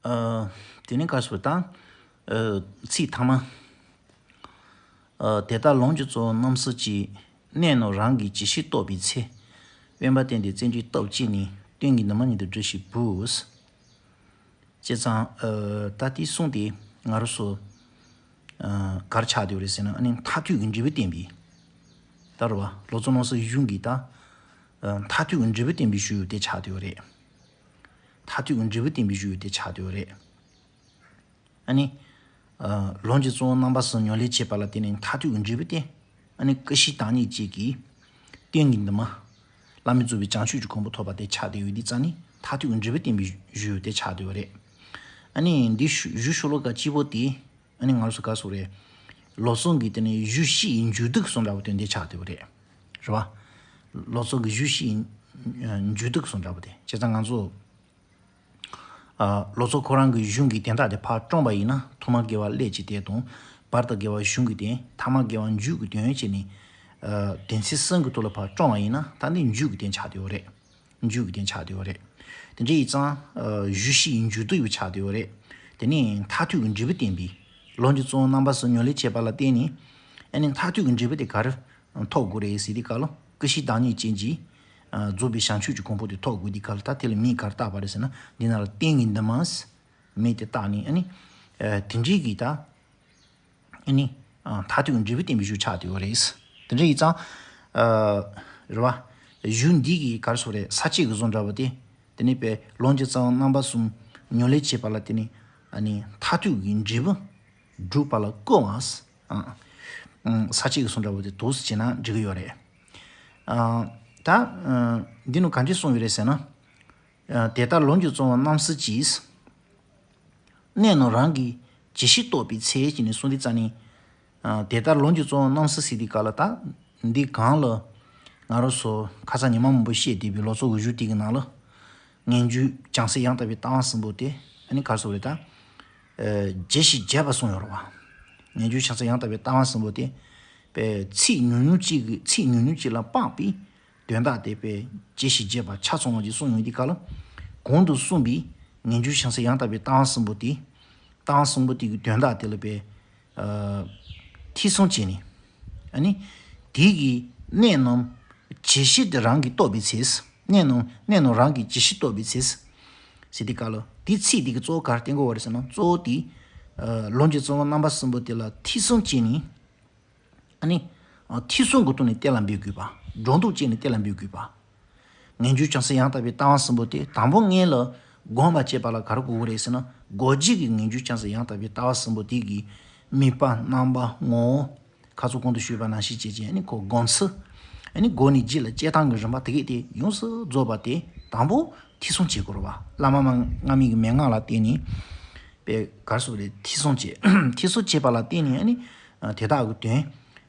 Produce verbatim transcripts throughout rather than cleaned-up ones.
ཨ། དེ་ནས་ག་རེ་ཟེར་དང་། ཨ། ཚིག་ཐ་མ། ཨ། དེ་ལྟར་ལོངས་སྤྱོད་རྩོལ་བ་རྣམ་གསུམ་གྱིས། གནས་རྣམས་རང་གི་བྱས་ཤིང་རྟོགས་པའི་ཚེ། དབེན་པར་བསྟན་ཏེ་བཙན་གྱི་སྟོབས་བསྐྱེད་ནས། རྟེན་གྱི་འདུན་མ་ཉིད་དུ་བསྒྲུབས་ཤིང་འབུལ། བྱས་ཙང་། ཨ། ད་དེ་གསུངས་ཏེ་ང་རང་ཚོ། ཨ། ག་རེ་ཆགས་བསྡད་ཡོད་རེད་ཟེར་ན། ཨ་ནི་མཐར་ཐུག་གི་འབྲས་བུ་བསྟན་པའི། ད་རེད་བ། ལོ་ཙཱ་རྣམ་གསུམ་གཞུང་གི་ད། ཨ། མཐར་ཐུག་གི་འབྲས་བུ་བསྟན་པའི་གཞུང་དེ་ཆགས་བསྡད་ཡོད་རེད། མཐར་ཐུག་གི་འབྲས་བུ་བསྟན་པའི་གཞུང་དེ་ཆགས་བསྡད་ཡོད་རེད། ཨ་ནི། ཨ། ལོངས་སྤྱོད་རྩོལ་བ་རྣམ་པ་གསུམ་ཉམས་ལེན་བྱས་པ་ལ་བརྟེན་ནས་མཐར་ཐུག་གི་འབྲས་བུ་སྟེ། ཨ་ནི་ཀུན་ཤེས་བདག་ཉིད་བཅས་ཀྱི་རྟེན་གྱི་འདུན་མ། བླ་མེད་རྫོགས་པའི་བྱང་ཆུབ་ཀྱི་གོ་འཕང་ཐོབ་པ་དེ་ཆགས་བསྡད་ཡོད་དུས་ཙང་ནི། མཐར་ཐུག་གི་འབྲས་བུ་བསྟན་པའི་གཞུང་དེ་ཆགས་བསྡད་ཡོད་རེད། ཨ་ནི་འདི་གཞུང་ཤོ་ལོ་ཀ་གཅིག་པོ་དེ། ཨ་ནི་ང་ཚོ་ག་རེ་ཟེར་དགོས་རེད། ལོ་ཙཱ་གི་དེ་ནི་གཞུང་བཞི་ཡི་མཇུག་སྡུད་གསུམ་འདྲ་པོ་དེ་འདི་ཆགས་བསྡད་ཡོད་རེད། རེད་བ། ལོ་ཙཱ་གི་གཞུང་བཞི་ཡི་མཇུག་སྡུད་གསུམ་འདྲ་པོ་དེ། བྱས་ཙང་ང་ཚོ། ཨ། ལོ་ཙཱ་ཁོ་རང་གི་གཞུང་གི་དོན་དག་དེ་ཕར་བཀྲོངས་པ་ཡིན་ན། ཐོག་མར་དགེ་བ་ཀླད་ཀྱི་དོན་དང་། བར་དུ་དགེ་བ་གཞུང་གི་དོན། ཐ་མར་དགེ་བ་མཇུག་གི་དོན་བྱས་ནས། ཨ། དོན་ཚན་གསུམ་གྱི་ཐོག་ལ་ཕར་བཀྲོངས་པ་ཡིན་ན། ད་འདི་མཇུག་གི་དོན་ཆགས་བསྡད་ཡོད་རེད། མཇུག་གི་དོན་ཆགས་བསྡད་ཡོད་རེད། དེ་འདྲ་ཡིན་ཙང་། ཨ། གཞུང་བཞི་ཡི་མཇུག་སྡུད་ཡང་ཆགས་བསྡད་ཡོད་རེད། དེ་ནས་མཐར་ཐུག་གི་འབྲས་བུ་བསྟན་པའི། ལོངས་སྤྱོད་རྩོལ་བ་རྣམ་པ་གསུམ་ཉམས་ལེན་བྱས་པ་ལ་བརྟེན་ནས། ཨ་ནི་མཐར་ཐུག་གི་འབྲས་བུ་དེ་ག་རེ་ཐོབ་དགོས་རེད་ཟེར་དུས་སྐབས་ལ། ཀུན་ཤེས་བདག་ཉིད་ཅན་གྱི། ཨ། རྫོགས་པའི་བྱང་ཆུབ་ཀྱི་གོ་འཕང་དེ་ཐོབ་དགོས་དུས་སྐབས་ལ། ད་དེ་ལ་མིང་ག་རེ་བཏགས་པ་རེད་ཟེར་ན། འདི་ནང་ལ་རྟེན་གྱི་འདུན་མ། མིང་དེ་བཏགས་ནས། ཨ་ནི། ཨ། དེ་འདྲའི་གི་ད། ཨ་ནི། ཨ། མཐར་ཐུག་གི་འབྲས་བུ་བསྟན་པའི་གཞུང་ཆགས་བསྡད་ཡོད་རེད། དེ་འདྲ་ཡིན་ཙང་། ཨ། རེད་བ། གཞུང་འདི་གི་ག་རེ་ཟེར་དགོས་རེད། ས་བཅད་ཀྱི་བཟོ་འདྲ་པོ་དེ། དེ་ནས་པའི་ལོངས་སྤྱོད་རྩོལ་བ་རྣམ་པ་གསུམ་ཉམས་ལེན་བྱས་པ་ལ་བརྟེན་ནས། ཨ་ནི་མཐར་ཐུག་གི་འབྲས་བུ་སྒྲུབ་པ་ལ་བསྐུལ་བ། ཨ། ཨ། ས་བཅད་ཀྱི་བཟོ་འདྲ་པོ་དེ་འདུག་སེ་བྱས་ན་འགྲིག་གི་ཡོད་རེད། ཨ། ད། ཨ། འདི་ནང་ག་འདྲ་གསུངས་ཡོད་རེད་ཟེར་ན། ཨ། དེ་ལྟར་ལོངས་སྤྱོད་རྩོལ་བ་རྣམ་གསུམ་གྱིས། གནས་རྣམས་རང་གི་བྱས་ཤིང་རྟོགས་པའི་ཚེ། ཅེས་ནས་གསུངས་དུས་ཙང་ནས། ཨ། དེ་ལྟར་ལོངས་སྤྱོད་རྩོལ་བ་རྣམ་གསུམ་ཟེར་དུས་སྐབས་ལ། ད་འདི་སྒང་ལ་ང་རང་ཚོ་ཁ་སང་ཉི་མ་མང་པོ་བཤད་བསྡད་པའི་ལོ་ཙཱ་གི་གཞུང་དེ་གི་ནང་ལ། ངེས་འབྱུང་བྱང་སེམས་ཡང་དག་པའི་ལྟ་བ་གསུམ་པོ་དེ། ཨ་ནི་ག་རེ་ཟེར་དགོས་རེད་ད། ཨ། བྱས་ཤིང་རྒྱས་པ་གསུངས་ཡོད་རེད་བ། ངེས་འབྱུང་བྱང་སེམས་ཡང་དག་པའི་ལྟ་བ་གསུམ་པོ་དེ། པའི་ཚིག་ཉུང་ཉུང་གཅིག་གི། ཚིག་ཉུང་ཉུང་གཅིག་ལ་དཔག་པའི་དོན་དག་དེ། པའི་བྱས་ཤིང་རྒྱས་པ་ཆ་ཚང་བ་ཅིག་གསུངས་ཡོང་དུས་སྐབས་ལ། གོང་དུ་གསུངས་པའི་ངེས་འབྱུང་བྱང་སེམས་ཡང་དག་པའི་ལྟ་བ་གསུམ་པོ་དེ། ལྟ་བ་གསུམ་པོ་དེ་གི་དོན་དག་དེ་ལ། པའི། ཨ། ཐེ་ཚོམ་བྱས་ནས། ཨ་ནི། དེ་གི་གནས་རྣམས་བྱས་ཤིང་དེ་རང་གིས་རྟོགས་པའི་ཚེ། གནས་རྣམས། གནས་རྣམས་རང་གིས་བྱས་ཤིང་རྟོགས་པའི་ཚེ། ཟེར་དུས་སྐབས་ལ། དེ་ཚིག་དེ་གི་གཙོ་བོ་ག་རེ་བསྟན་དགོས་པ་རེད་ཟེར་ན། གཙོ་བོ་དེ། ཨ། ལོངས་སྤྱོད་རྩོལ་བ་རྣམ་པ་གསུམ་པོ་དེ་ལ་ཐེ་ཚོམ་བྱས་ནས། ཨ་ནི། ཨ། ཐེ་ཚོམ་གྱི་ཐོག་ནས་གཏན་ལ་འབེབས་དགོས་པ། སྒྲོ་འདོགས་བཅད་ནས་གཏན་ལ་འབེབས་དགོས་པ། ངེས་འབྱུང་བྱང་སེམས་ཡང་དག་པའི་ལྟ་བ་གསུམ་པོ་དེ། དང་པོ་སྔོན་ལ་སྒོམ་པ་བྱེད་པ་ལ་ག་རེ་དགོས་ཀྱི་རེད་ཟེར་ན། སྒོམ་བྱེད་ཀྱི་ངེས་འབྱུང་བྱང་སེམས་ཡང་དག་པའི་ལྟ་བ་གསུམ་པོ་དེ་གི་དམིགས་པ། རྣམ་པ། ངོ་བོ། ཁ་སང་གོང་དུ་ཞུས་པ་ནང་བཞིན་བྱས་བྱས། ཨ་ནི་ཁོ་སྒོམ་ཚུལ། ཨ་ནི་སྒོམ་ནས་རྗེས་ལ་སྐྱེ་སྟངས་ཀྱི་རིམ་པ་དེ་གས་དེ་ཡོངས་སུ་རྫོགས་པ་དེ། དང་པོ་ཐེ་ཚོམ་བྱེད་དགོས་རེད་བ། བླ་མ་སྔ་མའི་གི་མན་ངག་ལ་བརྟེན་ནས། པའི་ག་རེ་ཟེར་དགོས་རེད། ཐེ་ཚོམ་བྱེད། ཐེ་ཚོམ་བྱེད་པ་ལ་བརྟེན་ནས། ཨ་ནི། ཨ། དེ་དག་གི་དོན།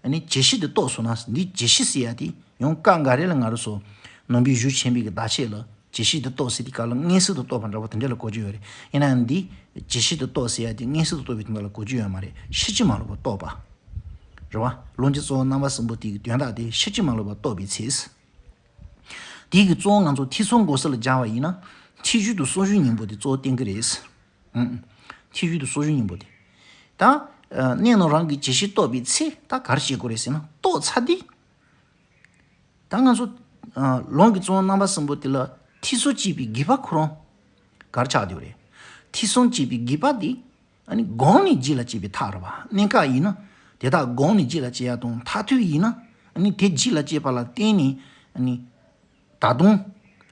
ཨ་ནི་བྱས་ཤིང་དེ་རྟོགས་སོང་ན། འདི་བྱས་ཤིང་ཟེར་ཡ་དེ་ཡང་སྐབས་འགའ་རེ་ལ་ང་རང་ཚོ་ནང་པའི་གཞུང་ཆེན་པོའི་གི་བརྡ་ཆད་ལ། བྱས་ཤིང་དེ་རྟོགས་ཟེར་དུས་སྐབས་ལ་མངོན་སུམ་དུ་རྟོགས་པ་འདྲ་པོ་དེ་འདྲ་ལ་གོ་རྒྱུ་ཡོད་རེད། ཡིན་ནའང་འདི་བྱས་ཤིང་དེ་རྟོགས་ཟེར་ཡ་དེ་མངོན་སུམ་དུ་རྟོགས་པའི་དོན་དག་ལ་གོ་རྒྱུ་ཡོད་མ་རེད། ཕྱིན་ཅི་མ་ལོག་པར་རྟོགས་པ། རེད་བ། ལོངས་སྤྱོད་རྩོལ་བ་རྣམ་པ་གསུམ་པོ་དེ་གི་དོན་དག་དེ་ཕྱིན་ཅི་མ་ལོག་པར་རྟོགས་པའི་ཚེ། དེ་གི་གཙོ་བོ་ང་ཚོ་ཐེ་ཚོམ་འགོག་སེལ་ལ་སྦྱར་བ་ཡིན་ན། ཐེག་མཆོག་ཏུ་གསུང་གཞུང་སྙིང་པོ་དེ་གཙོ་བོ་བསྟན་གྱི་རེད། ཨང་། ཐེག་མཆོག་ཏུ་གསུང་གཞུང་སྙིང་པོ་དེ། ད། ཨ། གནས་རྣམས་རང་གིས་བྱས་ཤིང་རྟོགས་པའི་ཚེ། ད་ག་རེ་བྱེད་དགོས་རེད་ཟེར་ན། རྟོགས་ཚར་དུས། ད་ང་ཚོ། ཨ། ལོངས་སྤྱོད་རྩོལ་བ་རྣམ་པ་གསུམ་པོ་དེ་ལ་ཐེ་ཚོམ་བྱེད་པའི་དགོས་པ་ཁོ་རང་ག་རེ་ཆགས་བསྡད་ཡོད་རེད། ཐེ་ཚོམ་བྱེད་པའི་དགོས་པ་དེ། ཨ་ནི་སྒོམ་ནས་རྗེས་ལ་སྐྱེ་བའི་ཐབས་རེད་བ། གནས་སྐབས་ཡིན་ན་དེ་དག་སྒོམ་ནས་རྗེས་ལ་སྐྱེ་ཡ་དང་། མཐར་ཐུག་ཡིན་ན་ཨ་ནི་དེ་རྗེས་ལ་སྐྱེས་པ་ལ་བརྟེན་ནས། ཨ་ནི་ད་དུང་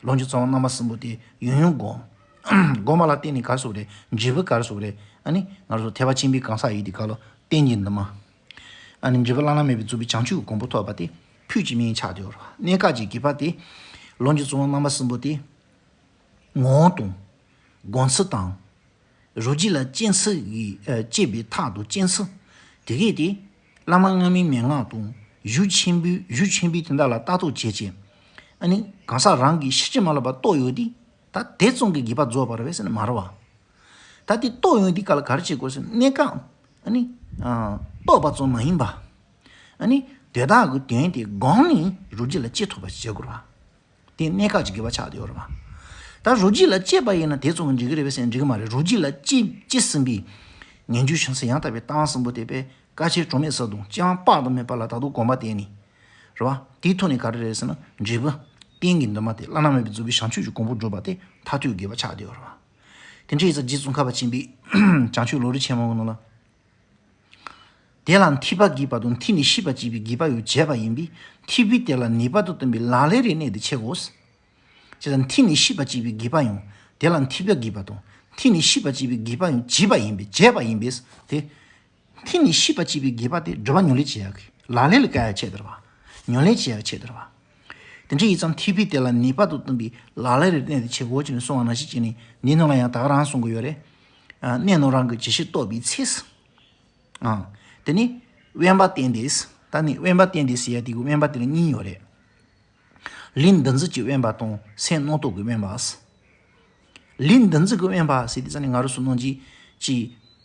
ལོངས་སྤྱོད་རྩོལ་བ་རྣམ་པ་གསུམ་པོ་དེ་ཡང་ཡང་སྒོམ། སྒོམ་པ་ལ་བརྟེན་ནས་ག་རེ་ཟེར་དགོས་རེད། འབྲས་བུ་ག་རེ་ཟེར་དགོས་རེད། ཨ་ནི་ང་ཚོ་ཐེག་པ་ཆེན་པོའི་གང་ཟག་ཡིན་དུས་སྐབས་ལ་རྟེན་གྱི་འདུན་མ། ཨ་ནི་འབྲས་བུ་བླ་ན་མེད་པའི་རྫོགས་པའི་བྱང་ཆུབ་ཀྱི་གོ་འཕང་ཐོབ་པ་དེ་ཕུད་ཀྱི་མིང་ཆགས་བསྡད་ཡོད་རེད་བ། གནས་སྐབས་ཀྱི་དགོས་པ་དེ། ལོངས་སྤྱོད་རྩོལ་བ་རྣམ་པ་གསུམ་པོ་དེ། ངོ་བོ་དང་། སྒོམ་ཚུལ་དང་། རང་རྒྱུད་ལ་སྐྱེ་ཚུལ་གྱི། ཨ། སྐྱེ་བའི་ཐབས་དང་སྐྱེ་ཚུལ། དེ་གས་དེ་བླ་མ་སྔ་མའི་མན་ངག་དང་། གཞུང་ཆེན་པོའི། གཞུང་ཆེན་པོའི་དོན་དག་ལ་ལྟ་རྟོག་བྱས་བྱས། ཨ་ནི་གང་ཟག་རང་གིས་ཕྱིན་ཅི་མ་ལོག་པར་རྟོགས་ཡོང་དུས། ད་དེ་ཙམ་གྱིས་དགོས་པ་རྫོགས་པ་རེད་པས་ཟེར་ན་མ་རེད་བ། ད་དེ་རྟོགས་ཡོང་དུས་སྐབས་ལ་ག་རེ་བྱེད་དགོས་ཟེར་ན། གནས་སྐབས། ཨ་ནི། ཨ། རྟོགས་པ་ཙམ་མ་ཡིན་པ། ཨ་ནི་དེ་དག་གི་དོན་དེ་སྒོམ་ནས་རང་རྒྱུད་ལ་སྐྱེ་ཐུབ་པ་བྱེད་དགོས་རེད་བ། དེ་གནས་སྐབས་ཀྱི་དགོས་པ་ཆགས་བསྡད་ཡོད་རེད་བ། ད་རོ་རྒྱུས་ལ་སྐྱེས་པ་ཡིན་ན་དེ་ཙམ་གྱིས་འགྲིག་གི་རེད་པས་ཟེར་ན་འགྲིག་གི་མ་རེད། རོ་རྒྱུས་ལ་སྐྱེས་སྐྱེས་ཟིན་པའི་ངེས་འབྱུང་བྱང་སེམས་ཡང་དག་པའི་ལྟ་བ་གསུམ་པོ་དེ་པས་བཀའ་ཆད་གྲོགས་མེད་ས་དང་རྐྱེན་དཔག་ཏུ་མེད་པ་ལ་ད་དུང་གོམས་པ་བསྟེན་ནས། རེད་བ། དེའི་ཐོག་ནས་ག་རེ་རེད་ཟེར་ན་འབྲས་བུ། རྟེན་གྱི་འདུན་མ་དེ་བླ་ན་མེད་པའི་རྫོགས་པའི་བྱང་ཆུབ་ཀྱི་གོ་འཕང་བསྒྲུབ་པ་དེ་མཐར་ཐུག་དགོས་པ་ཆགས་བསྡད་ཡོད་རེད་བ། དེ་འདྲ་ཡིན་ཙང་རྗེ་ཙོང་ཁ་པ་ཆེན་པོས་བྱང་ཆུབ་ལམ་རིམ་ཆེན་མོ་གི་ནང་ལ། དེ་ལ་འཐད་པ་དགོས་པ་དང་འཐད་ནས་ཤེས་པ་བསྐྱེད་པའི་དགོས་པ་ཡང་བྱས་པ་ཡིན་པས་འཐད་པས་དེ་ལ་ནུས་པ་དང་བསྟུན་པའི་ལག་ལེན་རེ་གནས་ཏེ་འཆད་དགོས། ཅེས་དང་འཐད་ནས་ཤེས་པ་བསྐྱེད་པའི་དགོས་པ་ཡང་དེ་ལ་འཐད་པ་དགོས་པ་དང་འཐད་ནས་ཤེས་པ་བསྐྱེད་པའི་དགོས་པ་ཡང་བྱས་པ་ཡིན་པས་བྱས་པ་ཡིན་པས་དེ། འཐད་ནས་ཤེས་པ་བསྐྱེད་པའི་དགོས་པ་དེ་སྒྲུབ་པ་ཉམས་ལེན་བྱེད་ཡག་གི་ལག་ལེན་ལ་བཀལ་ཡག་ཆེད་དུ་རེད་བ། ཉམས་ལེན་བྱེད་ཡག་ཆེད་དུ་རེད་བ། དེ་འདྲ་ཡིན་ཙང་འཐད་པས་དེ་ལ་ནུས་པ་དང་བསྟུན་པའི་ལག་ལེན་རེ་གནས་ཏེ་འཆད་དགོས་ཅེས་ནས་གསུངས་པ་ནང་བཞིན་བྱས་ནས་འདིའི་ནང་ལ་ཡང་ད་ག་རང་གསུང་གི་ཡོད་རེད། ཨ། གནད་རྣམས་རང་གི་ཇི་ཞིག་རྟོགས་པའི་ཚེ། ཨ། དེ་ནས་དབེན་པ་བསྟེན་ཏེ། ད་ནི་དབེན་པ་བསྟེན་ཏེ་ཟེར་ཡ་དེ་གི་དབེན་པ་དེ་ལ་གཉིས་ཡོད་རེད། ལུས་འདུ་འཛི་གི་དབེན་པ་དང་སེམས་རྣམ་རྟོག་གི་དབེན་པ། ལུས་འདུ་འཛི་གི་དབེན་པ་ཟེར་དུས་ཙམ་ནས་ང་རང་ཚོ་ནང་བཞིན་གྱི་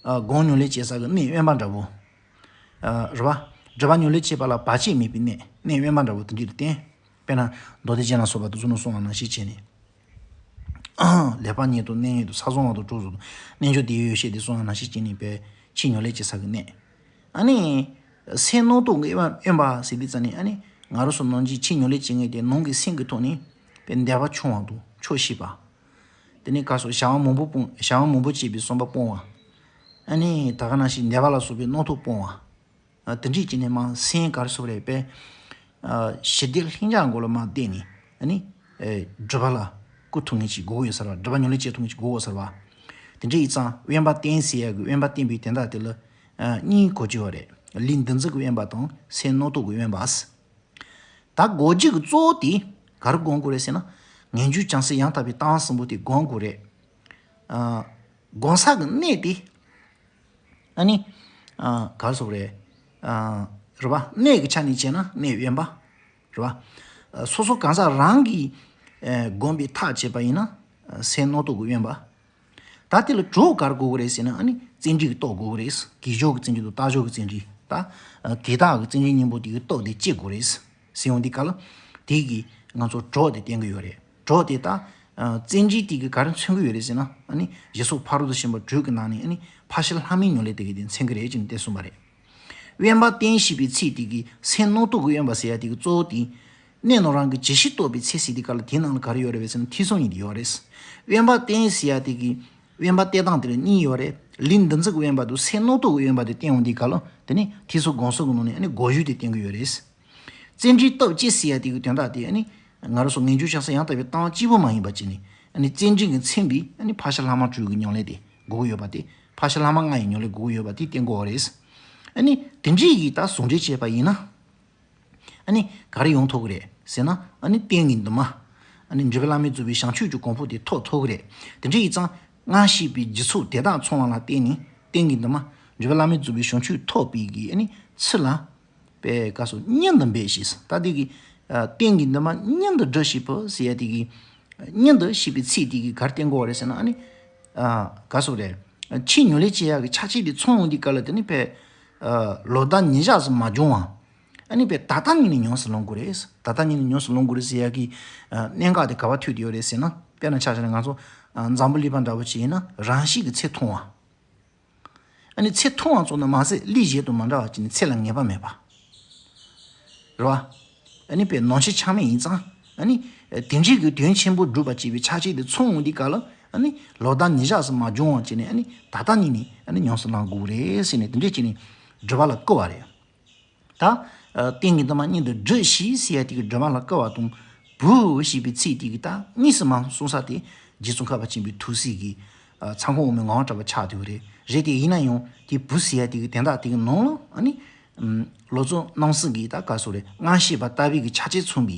ཨ། སྒོམ་ཉམས་ལེན་བྱེད་ས་གི་གནས་དབེན་པ་འདྲ་བོ། ཨ། རེད་བ། སྒྲུབ་པ་ཉམས་ལེན་བྱེད་པ་ལ་བར་ཆད་མེད་པའི་གནས་གནས་དབེན་པ་འདྲ་བོ་དེ་འདྲ་ལ་བརྟེན། དཔེར་ན་མདོ་སྡེ་རྒྱན་ལ་སོགས་པ་དེ་ཚོ་ནང་གསུངས་པ་ནང་བཞིན་བྱས་ནས། ལེགས་པར་ཉོན་དང་གནས་ཉོན་དང་ས་བཟུང་བ་དང་གྲོགས་སུ་དང་རྣལ་འབྱོར་དེ་ཡོད་ཡོད་བཤད་དེ་གསུངས་པ་ནང་བཞིན་བྱས་ནས་པས་ཕྱི་ཉམས་ལེན་བྱེད་ས་གི་གནས། ཨ་ནི། སེམས་རྣམ་རྟོག་གི་དབེན་པ་ཟེར་དུས་ཙམ་ནས་ཨ་ནི་ང་རང་ཚོ་ནང་བཞིན་ཕྱི་ཉམས་ལེན་བྱེད་མཁན་དེ་ནང་གི་སེམས་ཀྱི་ཐོག་ནས་པའི་འདོད་པ་ཆུང་བ་དང་ཆོག་ཤེས་པ། དེ་ནས་ག་སོགས་བྱ་བ་མང་པོ་སྤོང་བྱ་བ་མང་པོ་བྱེད་པའི་བསམ་པ་སྤོང་བ། ཨ་ནི་ད་ག་ནང་བཞིན་འདོད་པ་ལ་སོགས་པའི་རྣམ་རྟོག་སྤོང་བ། ཨ། དེ་འདྲས་བྱས་ནས་མ་སེམས་ག་རེ་སོགས་རེད་པས། ཨ། ཞི་བདེ་ལྷིང་འཇགས་སྒོ་ལ་མ་བསྡད་ནས་ཨ་ནི། ཨེ། སྒྲུབ་པ་ལ་བཀོལ་ཐུབ་མཁན་ཅིག་དགོས་ཀྱི་ཡོད་ས་རེད་བ། སྒྲུབ་པ་ཉམས་ལེན་བྱེད་ཐུབ་མཁན་ཅིག་དགོས་ཀྱི་ཡོད་ས་རེད་བ། དེ་འདྲས་ཡིན་ཙང་དབེན་པ་བསྟེན་ཟེར་ཡ་གི་དབེན་པ་བསྟེན་པའི་དོན་དག་དེ་ལ། ཨ། གཉིས་གོ་རྒྱུ་ཡོད་རེད། ལུས་འདུ་འཛི་གི་དབེན་པ་དང་སེམས་རྣམ་རྟོག་གི་དབེན་པ། ད་གོ་རྒྱུ་གི་གཙོ་བོ་དེ་ག་རེ་སྒོམ་དགོས་རེད་ཟེར་ན། ངེས་འབྱུང་བྱང་སེམས་ཡང་དག་པའི་ལྟ་བ་གསུམ་པོ་དེ་སྒོམ་དགོས་རེད། ཨ། སྒོམ་ས་གི་གནས་དེ། ཨ་ནི། ཨ། ག་རེ་ཟེར་དགོས་རེད། ཨ། རེད་བ། གནས་ཀྱི་ཆ་ནས་བྱས་ན་གནས་དབེན་པ། རེད་བ། ཨ། སོ་སོ་གང་ཟག་རང་གིས། ཨ། སྒོམ་པའི་ཐབས་བྱས་པ་ཡིན་ན། ཨ། སེམས་རྣམ་རྟོག་གི་དབེན་པ། ད་དེ་ལ་གྲོགས་ག་རེ་དགོས་ཀྱི་རེད་ཟེར་ན་ཨ་ནི་བརྩོན་འགྲུས་ཀྱི་སྟོབས་དགོས་ཀྱི་རེད། གུས་ཕྱོགས་ཀྱི་བརྩོན་འགྲུས་དང་རྟག་ཕྱོགས་ཀྱི་བརྩོན་འགྲུས་ད། ཨ། དེ་དག་གི་བརྩོན་འགྲུས་གཉིས་པོ་དེ་གི་སྟོབས་དེ་སྐྱེ་དགོས་རེད། ཟེར་ཡོང་དུས་ག་ལ། དེ་གི་ང་ཚོ་གྲོགས་དེ་བསྟེན་གྱི་ཡོད་རེད། གྲོགས་དེ་ད། ཨ། བརྩོན་འགྲུས་དེ་གི་ག་རེ་མཚོན་གྱི་ཡོད་རེད་ཟེར་ན་ཨ་ནི་རྗེས་སུ་ཕ་རོལ་ཏུ་ཕྱིན་པ་དྲུག་གི་ནང་ནས་ཨ་ནི་ཕར་ཕྱིན་ལྷག་མའི་ཉམས་ལེན་དེ་གི་དེ་མཚོན་གྱི་རེད་ཅེས་བསྟན་གསུངས་པ་རེད། དབེན་པ་བསྟེན་ཞེས་པའི་ཚིག་དེ་གི་སེམས་རྣམ་རྟོག་གི་དབེན་པ་ཟེར་ཡ་དེ་གི་གཙོ་བོ་དེ། གནས་རྣམས་རང་གི་ཇི་ཞིག་རྟོགས་པའི་ཚེ་ཟེར་དུས་ག་ལ་དེའི་ནང་ལ་ག་རེ་ཡོད་རེད་པས་ཟེར་ན་ཐེ་ཚོམ་གཉིས་དེ་ཡོད་རེད། དབེན་པ་བསྟེན་ཟེར་ཡ་དེ་གི། དབེན་པ་བསྟེན་སྟངས་དེ་ལ་གཉིས་ཡོད་རེད། ལུས་འདུ་འཛི་གི་དབེན་པ་དང་སེམས་རྣམ་རྟོག་གི་དབེན་པ་དེ་བསྟེན་ཡོང་དུས་ག་ལ་དེ་ནི་ཐེ་ཚོམ་སྒོམ་གསུམ་གི་ནང་ནས་ཨ་ནི་གོ་ཡུལ་དེ་བསྟེན་གྱི་ཡོད་རེད། བརྩོན་འགྲུས་སྟོབས་སྐྱེད་ཟེར་ཡ་དེ་གི་དོན་དག་དེ་ཨ་ནི། ང་རང་ཚོ་ངེས་འབྱུང་བྱང་སེམས་ཡང་དག་པའི་ལྟ་བ་གཅིག་པུ་མ་ཡིན་པ་བྱས་ནས། ཨ་ནི་བརྩོན་འགྲུས་ཀྱིས་མཚོན་པའི་ཨ་ནི་ཕར་ཕྱིན་ལྷག་མ་དྲུག་གི་ཉམས་ལེན་དེ་དགོས་ཀྱི་ཡོད་པ་དེ། ཕར་ཕྱིན་ལྷག་མ་ལྔ་ཡི་ཉམས་ལེན་དགོས་ཀྱི་ཡོད་པ་དེ་བསྟན་དགོས་པ་རེད། ཨ་ནི་དེ་འདྲའི་ཡིག་ད་ཟུང་འབྲེལ་བྱས་པ་ཡིན་ན། ཨ་ནི་ག་རེ་ཡོང་ཐུབ་ཀྱི་རེད་ཟེར་ན་ཨ་ནི་རྟེན་གྱི་འདུན་མ། ཨ་ནི་འབྲས་བུ་བླ་མེད་རྫོགས་པའི་བྱང་ཆུབ་ཀྱི་གོ་འཕང་དེ་ཐོབ་ཐུབ་ཀྱི་རེད། དེ་འདྲའི་ཡིག་ཙང་སྔར་བཤད་པའི་རྒྱུ་ཚོགས་དེ་དག་ཚང་བ་ལ་བརྟེན་ནས་རྟེན་གྱི་འདུན་མ། འབྲས་བུ་བླ་མེད་རྫོགས་པའི་བྱང་ཆུབ་ཐོབ་པའི་གི་ཨ་ནི་ཚུལ་ལ། པའི་སྐབས་སུ་སྙིང་དུ་འབད་ཞེས། ད་དེ་གི། ཨ། རྟེན་གྱི་འདུན་མ་སྙིང་དུ་སྒྲུབས་ཤིག་བུ་ཟེར་ཡ་དེ་གི། སྙིང་དུ་ཞེས་པའི་ཚིག་དེ་གི་ག་རེ་བསྟན་དགོས་པ་རེད་ཟེར་ན་ཨ་ནི། ཨ། ག་སོགས་རེད། ཕྱིས་ཉམས་ལེན་བྱེད་ཡ་གི་ཆ་རྐྱེན་དེ་ཚང་ཡོང་དུས་ག་ལ་དེ་ནི་པའི། ཨ། ལོ་ཟླ་ཉིན་ཞག་སུ་མ་འབྱུང་བ། ཨ་ནི་པའི་ད་ལྟ་ཉིད་ནས་ཉམས་སུ་བླང་དགོས་རེད། ད་ལྟ་ཉིད་ནས་ཉམས་སུ་བླང་དགོས་རེད་ཟེར་ཡ་གི། ཨ། གནད་འགག་དེ་ག་པར་ཐུག་བསྡད་ཡོད་རེད་ཟེར་ན་དཔེར་ན་ཆ་བཞག་ན་ང་ཚོ། ཨ། འཛམ་བུ་གླིང་པ་འདྲ་བོ་ཅིག་ཡིན་ན་རང་བཞིན་གྱི་ཚེ་ཐུང་བ། ཨ་ནི་ཚེ་ཐུང་བ་ཙམ་དུ་མ་ཟད་ལུས་གཞན་དང་མ་འདྲ་བ་ཅིག་ནི་ཚེ་ལ་ངེས་པ་མེད་པ། རེད་བ། ཨ་ནི་པའི་ནང་ཆོས་ཆ་མེད་ཡིན་ཙང་། ཨ་ནི། དེ་འདྲའི་གི་དོན་ཆེན་པོ་སྒྲུབ་པ་བྱེད་པའི་ཆ་རྐྱེན་དེ་ཚང་ཡོང་དུས་ག་ལ། ཨ་ནི། ལོ་ཟླ་ཉིན་ཞག་སུ་མ་འབྱུང་བ་བྱས་ནས་ཨ་ནི་ད་ལྟ་ཉིད་ནས་ཨ་ནི་ཉམས་སུ་བླང་དགོས་རེད་ཟེར་ནས་དེ་འདྲས་བྱས་ནས་སྒྲུབ་པ་ལ་བསྐུལ་བ་རེད། ད། ཨ། རྟེན་གྱི་འདུན་མ་སྙིང་དུ་སྒྲུབས་ཤིག་ཟེར་ཡ་དེ་གི་སྒྲུབ་པ་ལ་བསྐུལ་བ་དང་བུ་ཞེས་པའི་ཚིག་དེ་གི་ད་གཉིས་སུ་མ་གསུངས་ས་དེ་རྗེ་ཙོང་ཁ་པ་ཆེན་པོའི་ཐུགས་སྲས་ཀྱི། ཨ། ཚངས་དབང་མའི་ངག་དབང་གྲགས་པ་ཆགས་བསྡད་ཡོད་རེད། རེད་དེ་ཡིན་ན་ཡང་དེ་བུ་ཟེར་ཡ་དེ་གི་དོན་དག་དེ་གི་ནང་ལ་ཨ་ནི། ལོ་ཙཱ་རྣམ་གསུམ་གྱི་ད་ག་སོགས་རེད། སྔར་བཤད་པ་ལྟ་བུའི་གི་ཆ་རྐྱེན་མཚུངས་པའི་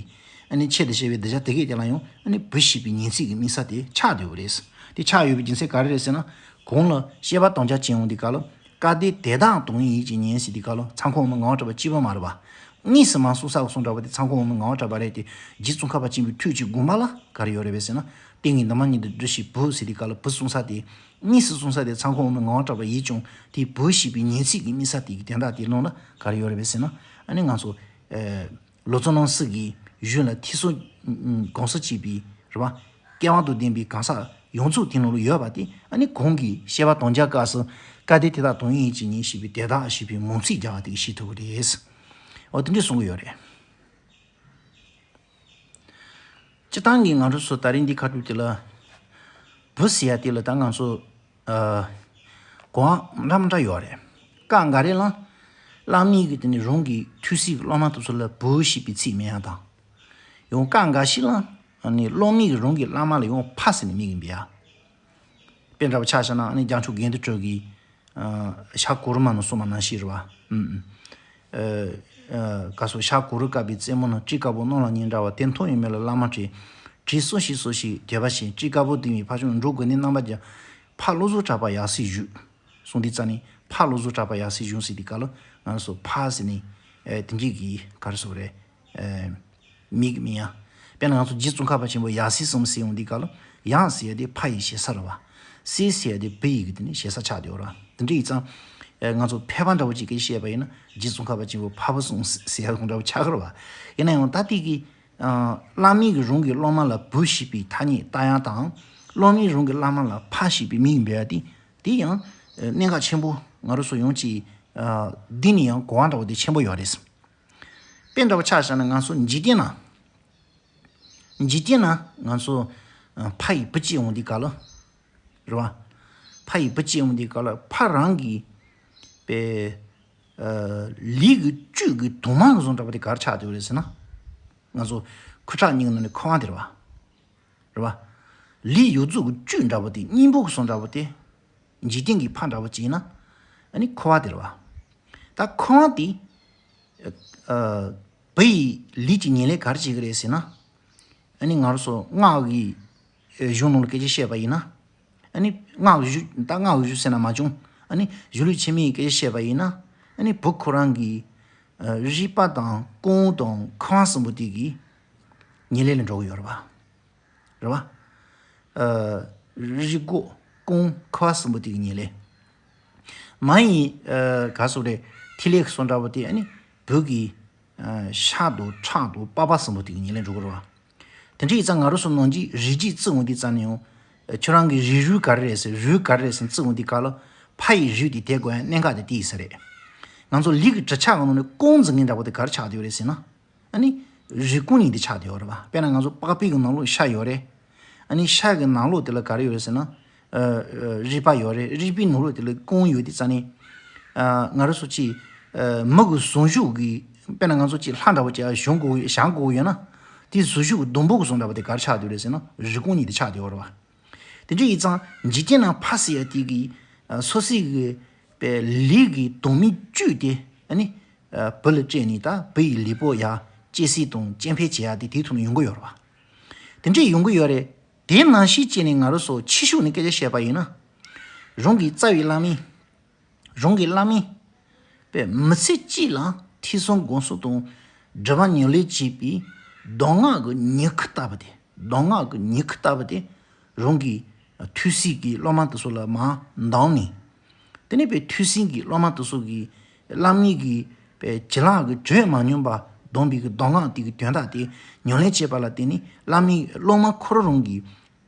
ཨ་ནི་ཆེད་དུ་བཤད་པའི་གདུལ་བྱ་དེ་གས་དེ་ལ་ཡང་ཨ་ནི་བུ་ཞེས་པའི་ཉེ་ཚིག་གི་དམིགས་བསལ་དེ་ཆགས་བསྡད་ཡོད་རེད། དེ་ཆགས་ཡོད་པའི་རྒྱུ་མཚན་ག་རེ་རེད་ཟེར་ན། གོང་ལ་བཤད་པ་དམ་བཅའ་བྱེད་ཡོང་དུས་ག་ལ། སྐལ་ལྡན་དེ་དག་དོན་ཡིད་ཀྱིས་ཉན་ཟེར་དུས་ག་ལ་ཚངས་དབང་མའི་ངག་དབང་གྲགས་པ་གཅིག་པུ་མ་རེད་པ། གཉིས་སུ་མ་གསུངས་ས་གསུངས་འདྲ་བ་དེ་ཚངས་དབང་མའི་ངག་དབང་གྲགས་པ་རེད་དེ། རྗེ་ཙོང་ཁ་པ་ཆེན་པོའི་ཐུགས་ཀྱི་དགོངས་པ་ལ་ག་རེ་ཡོད་རེད་པས་ཟེར་ན། རྟེན་གྱི་འདུན་མ་སྙིང་དུ་སྒྲུབས་ཤིག་བུ་ཟེར་དུས་ག་ལ་བུ་གསུངས་ས་དེ། གཉིས་སུ་གསུངས་ས་དེ་ཚངས་དབང་མའི་ངག་དབང་གྲགས་པ་ཡིན་ཀྱང་དེ་བུ་ཞེས་པའི་ཉེ་ཚིག་གི་དམིགས་བསལ་དེ་གི་དོན་དག་དེ་ནང་ལ་ག་རེ་ཡོད་རེད་པས་ཟེར་ན། ཨ་ནི་ང་ཚོ། ཨེ། ལོ་ཙཱ་རྣམ་གསུམ་གྱི་གཞུང་ལ་ཐེ་ཚོམ་སྒོམ་གསུམ་བྱས་པའི་རེད་བ། སྐལ་བ་དང་ལྡན་པའི་གང་ཟག་ཡོངས་རྫོགས་དེ་ནང་ལ་ཡོད་པ་དེ་ཨ་ནི་གང་གི་བཤད་པ་དམ་བཅའ་སྐབས་སུ་སྐལ་ལྡན་དེ་དག་དོན་ཡོད་ཅིག་ཉིད་ཞེས་པའི་དེ་དག་ཞེས་པའི་མང་ཚིག་རྒྱག་པ་དེ་གིས་ཤེས་ཐུབ་ཀྱི་རེད། འོ་དེ་འདྲས་གསུང་གི་ཡོད་རེད། སྤྱིར་བཏང་གི་ང་ཚོ་ཚོ་ད་རིང་འདི་ཁ་ཐུག་དེ་ལ་བུ་ཟེར་ཡ་དེ་ལ་ད་ང་ཚོ་ཨ་གོ་བ་འདྲ་མི་འདྲ་ཡོད་རེད། སྐབས་འགའ་རེ་ལ་བླ་མས་གི་དེ་ནི་རང་གི་ཐུགས་སྲས་ཀྱི་སློབ་མ་དེ་ཚོ་ལ་བུ་ཞེས་པའི་ཚིག་མེད་ཡ་དང་། ཡང་སྐབས་འགའ་ཞིག་ལ་ཨ་ནི་སློབ་མས་གི་རང་གི་བླ་མ་ལ་ཡང་ཕ་ཟེར་ནས་མིང་གི་འབོད་ཡ། དཔེ་འདྲ་བ་ཆ་བཞག་ན་ཨ་ནི་རྒྱལ་མཆོག་དགེ་འདུན་གྲུབ་ཀྱིས་ཨ་ཞྭ་གུ་རུ་མ་ནང་གསུངས་པ་ནང་བཞིན་རེད་བ། ཨུམ་ཨུམ། ཨ་ཨ་ག་སོགས་ཤར་གུ་རུ་དཀར་པོའི་རྩེ་མོ་ན། སྤྲིན་དཀར་པོ་གནམ་ལ་ཉིན་འདྲ་བ། དེ་མཐོང་བའི་མི་ལ་བླ་མ་བྲིས། བྲིས་སོ་ཞེས་སོ་ཞེས་བརྗོད་པ་བཞིན། སྤྲིན་དཀར་པོ་ལྡིང་བའི་ཕ་ཆུང་འགྲོ་དགོས་ནས་རྣམ་པར་རྒྱལ། ཕ་བློ་གཟུགས་གྲགས་པ་ཡབ་སྲས་བཞུགས། གསུངས་དུས་ཙ་ནས་ཕ་བློ་གཟུགས་གྲགས་པ་ཡབ་སྲས་བཞུགས་ཟེར་དུས་སྐབས་ལ་ང་ཚོ་ཕ་ཟེར་ནས་ཨེ་དེ་འདྲས་ཀྱི་ག་རེ་ཟེར་དགོས་རེད། ཨེ་མིང་གི་མིང་ཡང་། དཔེར་ན་ང་ཚོ་རྗེ་ཙོང་ཁ་པ་ཆེན་པོ་ཡབ་སྲས་གསུམ་ཟེར་ཡོང་དུས་སྐབས་ལ་ཡབ་ཟེར་ཡ་དེ་ཕ་ཡི་ཞེ་ས་རེད་བ། སྲས་ཟེར་ཡ་དེ་བུ་ཡི་གི་དེ་ནི་ཞེ་ས་ཆགས་བསྡད་ཡོད་རེད་བ། དེ་འདྲ་ཡིན་ཙང་ཨེ་ང་ཚོ་ཕལ་པ་འདྲ་བོ་ཅིག་གིས་བཤད་པ་ཡིན་ན་རྗེ་ཙོང་ཁ་པ་ཆེན་པོ་ཕ་བུ་གསུམ་ཟེར་ཡ་འདྲ་བོ་ཆགས་ཀྱི་རེད་བ། ཡིན་ན་ཡང་ད་ལྟའི་གི་ཨ་བླ་མས་གི་རང་གི་སློབ་མ་ལ་བུ་ཞེས་པའི་ཐ་སྙད་བཏགས་ཡ་དང་། སློབ་མས་རང་གི་བླ་མ་ལ་ཕ་ཞེས་པའི་མིང་འབོད་ཡ་དེ་དེ་ཡང་ཨ་གནད་འགག་ཆེན་པོ་ང་རང་ཚོ་ཡོངས་ཀྱི་ཨ་འདི་ནི་ཡང་གོ་བ་འདྲ་བོ་དེ་ཆེན་པོ་ཡོད་རེད། དཔེ་འདྲ་བོ་ཆ་བཞག་ན་ང་ཚོ་འཇིག་རྟེན་ན། འཇིག་རྟེན་ན་ང་ཚོ་ཨ་ཕ་ཡི་བུ་སྐྱེས་འོང་དུས་སྐབས་ལ། རེད་བ། ཕ་ཡི་བུ་སྐྱེས་འོང་དུས་སྐབས་ལ་ཕ་རང་གི་པའི་ཨ་ལུས་ཀྱི་བཅུད་ཀྱི་དྭངས་མ་གི་བཟོ་འདྲ་བ་དེ་ག་རེ་ཆགས་བསྡད་ཡོད་རེད་ཟེར་ན། ང་ཚོ་ཁུ་ཁྲག་གཉིས་ཀྱི་ནང་ནས་ཁུ་བ་དེ་རེད་བ། རེད་བ། ལུས་ཡོངས་རྫོགས་ཀྱི་བཅུད་འདྲ་བོ་དེ་སྙིང་པོ་གི་བཟོ་འདྲ་བོ་དེ། འཇིག་རྟེན་གྱི་ཕ་འདྲ་བོ་ཅིག་ཡིན་ན། ཨ་ནི་ཁུ་བ་དེ་རེད་བ། ད་ཁུ་བ་དེ། ཨ་བུ་ཡི་ལུས་ཀྱི་ཉེར་ལེན་ག་རེ་བྱེད་ཀྱི་རེད་ཟེར་ན། ཨ་ནི་ང་རང་ཚོ་སྔགས་ཀྱི་གཞུང་ནང་ལ་སྐད་ཆ་བཤད་པ་ཡིན་ན། ཨ་ནི་སྔགས་གཞུང་ད་སྔགས་གཞུང་ཟེར་ན་མ་བྱུང་། ཨ་ནི་གཞུང་ལུགས་ཆེན་མོའི་སྐད་ཆ་བཤད་པ་ཡིན་ན། ཨ་ནི་བུ་ཁོ་རང་གི་ཨ་རུས་པ་དང་རྐང་དང་ཁུ་བ་གསུམ་པོ་དེ་གི་ཉེར་ལེན་ལ་འགྲོ་གི་ཡོད་རེད་བ། རེད་བ། ཨ་རུས་ཁོག་རྐང་ཁུ་བ་གསུམ་པོ་དེ་གི་ཉེར་ལེན། མ་ཡི་ཨ་ག་སོགས་རེད། ཐིག་ལེ་གི་བཟོ་འདྲ་བོ་དེ་ཨ་ནི་བུ་གི་ཨ་ཤ་དང་ཁྲག་དང་པགས་པ་གསུམ་པོ་དེ་གི་ཉེར་ལེན་འགྲོ་གི་རེད་བ། དེ་འདྲ་ཡིན་ཙང་ང་རང་ཚོ་ནང་གི་རུས་རྒྱུད་བརྩི་འོང་དུས་ཙམ་ནས་ཡང་། ཁྱོད་རང་གི་རུས་རུས་ག་རེ་རེད་ཟེར་རུས་ག་རེ་རེད་ཟེར་བརྩི་འོང་དུས་སྐབས་ལ་ཕ་ཡི་རུས་དེ་དེ་དགོས་ཡ་གནད་འགག་དེ་དེ་ཡིན་ས་རེད། ང་ཚོ་ལུས་ཀྱི་གྲུབ་ཆ་གི་ནང་ནས་རྐང་འཛིན་མཁན་འདྲ་བོ་དེ་ག་རེ་ཆགས་བསྡད་ཡོད་རེད་ཟེར་ན། ཨ་ནི་རུས་རྐང་གཉིས་དེ་ཆགས་བསྡད་ཡོད་རེད་བ། དཔེར་ན་ང་ཚོ་པགས་པའི་གི་ནང་ལོགས་ཤ་ཡོད་རེད། ཨ་ནི་ཤ་གི་ནང་ལོགས་དེ་ལ་ག་རེ་ཡོད་རེད་ཟེར་ན། ཨ་ཨ་རུས་པ་ཡོད་རེད། རུས་པའི་ནང་ལོགས་དེ་ལ་རྐང་ཡོད་དུས་ཙང་ནས། ཨ་ང་རང་ཚོ་ཅིག་ཨ་མི་གི་ཟུངས་གཞོགས་ཀྱི་དཔེར་ན་ང་ཚོ་ཅིག་ལྷ་འདྲ་བོ་ཅིག་ཨ་གཞོང་དགོས་ཞང་དགོས་ཡོད་ན། དེའི་ཟུངས་གཞོགས་ཀྱི་སྡོང་པོ་གི་བཟོ་འདྲ་བོ་དེ་ག་རེ་ཆགས་བསྡད་ཡོད་རེད་ཟེར་ན་རུས་རྐང་གཉིས་དེ་ཆགས་བསྡད་ཡོད་རེད་བ། དེ་འདྲ་ཡིན་ཙང་འཇིག་རྟེན་ན་ཕ་ཟེར་ཡ་དེ་གི་ཨ་སོ་སོའི་གི་པའི་ལུས་ཀྱི་དྭངས་མའི་བཅུད་དེ་ཨ་ནི་ཨ་བུ་ལ་སྤྲད་ནས་ད་བུ་ཡི་ལུས་པོ་ཡ་གཅེས་སྲིད་དང་སྐྱེ་འཕེལ་བྱེད་ཡ་དེ་དེའི་ཐོག་ནས་ཡོང་གི་ཡོད་རེད་བ། དེ་འདྲས་ཡོང་གི་ཡོད་རེད། དེ་ནང་བཞིན་བྱས་ནས་ང་རང་ཚོ་ཕྱི་ཕྱོགས་ནས་སྐད་ཆ་བཤད་པ་ཡིན་ན། རང་གི་རྩ་བའི་བླ་མས། རང་གི་བླ་མས། པའི་མི་ཚེ་གཅིག་ལ་ཐོས་བསམ་སྒོམ་གསུམ་དང་། སྒྲུབ་པ་ཉམས་ལེན་བྱས་པའི་གདམས་ངག་གི་ཉི་ཁུ་ལྟ་བུ་དེ། གདམས་ངག་གི་ཉི་ཁུ་ལྟ་བུ་དེ། རང་གི་ཐོས་སྲིད་ཀྱི་སློབ་མ་དེ་ཚོ་ལ་མར་འདམས་ནས། དེ་ནས་པའི་ཐོས་སྲིད་ཀྱི་སློབ་མ་དེ་ཚོ་གི་བླ་མའི་གི་པའི་བྱིན་རླབས་ཀྱི་དྲོད་མ་ཉམས་པ་ལྡང་བའི་གི་གདམས་ངག་དེ་གི་དོན་དག་དེ་ཉམས་ལེན་བྱས་པ་ལ་བརྟེན་ནས་བླ་མའི་སློབ་མ་ཁོ་རང་རང་གི་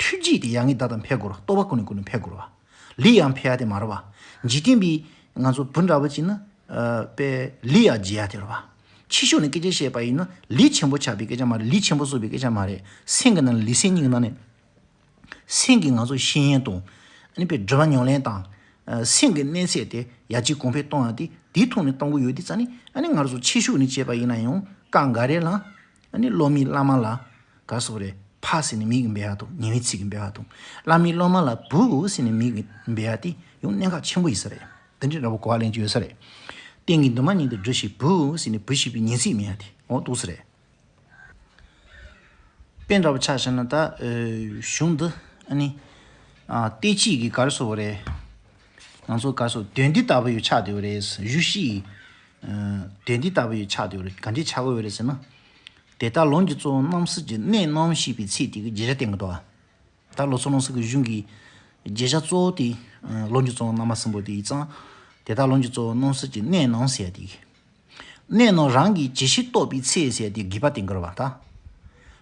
ཐུགས་རྗེ་དེ་ཡར་ངེས་ད་ལྟ་འཕེལ་དགོས་རེད། རྟོགས་པ་ཀུན་ནས་ཀུན་ནས་འཕེལ་དགོས་རེད་བ། ལུས་ཡང་འཕེལ་ཡ་དེ་མ་རེད་བ། འཇིག་རྟེན་པའི་ང་ཚོ་བུ་འདྲ་བོ་ཅིག་ན། ཨ་པའི་ལུས་ཡང་རྒྱས་ཡ་དེ་རེད་བ། ཕྱི་ཕྱོགས་ནས་སྐད་ཆ་བཤད་པ་ཡིན་ན་ལུས་ཆེན་པོ་ཆགས་པའི་སྐད་ཆ་མ་རེད། ལུས་ཆེན་པོ་བཟོ་བའི་སྐད་ཆ་མ་རེད། སེམས་ཀྱི་ནང་ལུས་སེམས་གཉིས་ཀྱི་ནང་ནས། སེམས་ཀྱི་ང་ཚོ་ཤེས་ཡོན་དང་། ཨ་ནི་པའི་སྒྲུབ་པ་ཉམས་ལེན་དང་། ཨ་སེམས་ཀྱི་གནས་ཚད་དེ་ཡར་རྒྱས་གོང་འཕེལ་གཏོང་ཡ་དེ་དེའི་ཐོག་ནས་གཏོང་གི་ཡོད་དེ་ཙང་ནི་ཨ་ནི་ང་ཚོ་ཕྱི་ཕྱོགས་ནས་བྱས་པ་ཡིན་ན་ཡང་སྐབས་འགའ་རེ་ལ། ཨ་ནི་སློབ་མའི་བླ་མ་ལ་ག་སོགས་རེད། ཕ་ཟེར་ནས་མིང་གི་འབོད་ཡ་དང་ཉེ་བའི་ཚིག་གི་འབོད་ཡ་དང་། བླ་མའི་སློབ་མ་ལ་བུ་ཟེར་ནས་མིང་གི་འབོད་ཡ་དེ་ཡང་གནད་འགག་ཆེན་པོ་ཡིན་ས་རེད། དེ་འདྲའི་འདྲ་པོ་གོ་བ་ལེན་རྒྱུ་ཡོད་ས་རེད། རྟེན་གྱི་འདུན་མ་ཉིད་དུ་བསྒྲུབས་ཤིང་བུ་ཟེར་ནས་བུ་ཞེས་པའི་ཉེ་ཚིག་མེད་ཡ་དེ་འོ་འདུག་ས་རེད། དཔེ་འདྲ་པོ་ཆ་བཞག་ན་ད་ཨ་གཞུང་འདི་ཨ་ནི་ཨ་བསྟན་བཅོས་ཀྱི་ག་རེ་ཟེར་དགོས་རེད། ང་ཚོ་ག་རེ་ཟེར་དོན་འདི་ལྟ་བུ་ཡོད་ཆགས་བསྡད་ཡོད་རེད། གཞུང་བཞི་ཡི་ཨ་དོན་འདི་ལྟ་བུ་ཡོད་ཆགས་བསྡད་ཡོད་རེད། ག་འདྲས་ཆགས་ཀྱི་ཡོད་རེད་ཟེར་ན། དེ་ལྟར་ལམ་གྱི་གཙོ་བོ་རྣམ་གསུམ་གྱི་གནད་རྣམས་ཞེས་པའི་ཚིག་དེ་གི་བརྗོད་བྱ་བསྟན་གྱི་འདུག་ཨ། ད་ལོ་ཙཱ་བློ་གསལ་གྱི་གཞུང་གི་བརྗོད་བྱ་གཙོ་བོ་དེ་ཨ་ལམ་གྱི་གཙོ་བོ་རྣམ་པ་གསུམ་པོ་དེ་ཡིན་ཙང་། དེ་ལྟར་ལམ་གྱི་གཙོ་བོ་རྣམ་གསུམ་གྱི་གནད་རྣམས་ཟེར་ཡ་དེ་གི། གནད་རྣམས་རང་གིས་ཇི་ཕྱིར་རྟོགས་པའི་ཚེ་ཟེར་ཡ་དེ་དགོས་པ་བསྟན་གྱི་རེད་བ་ད།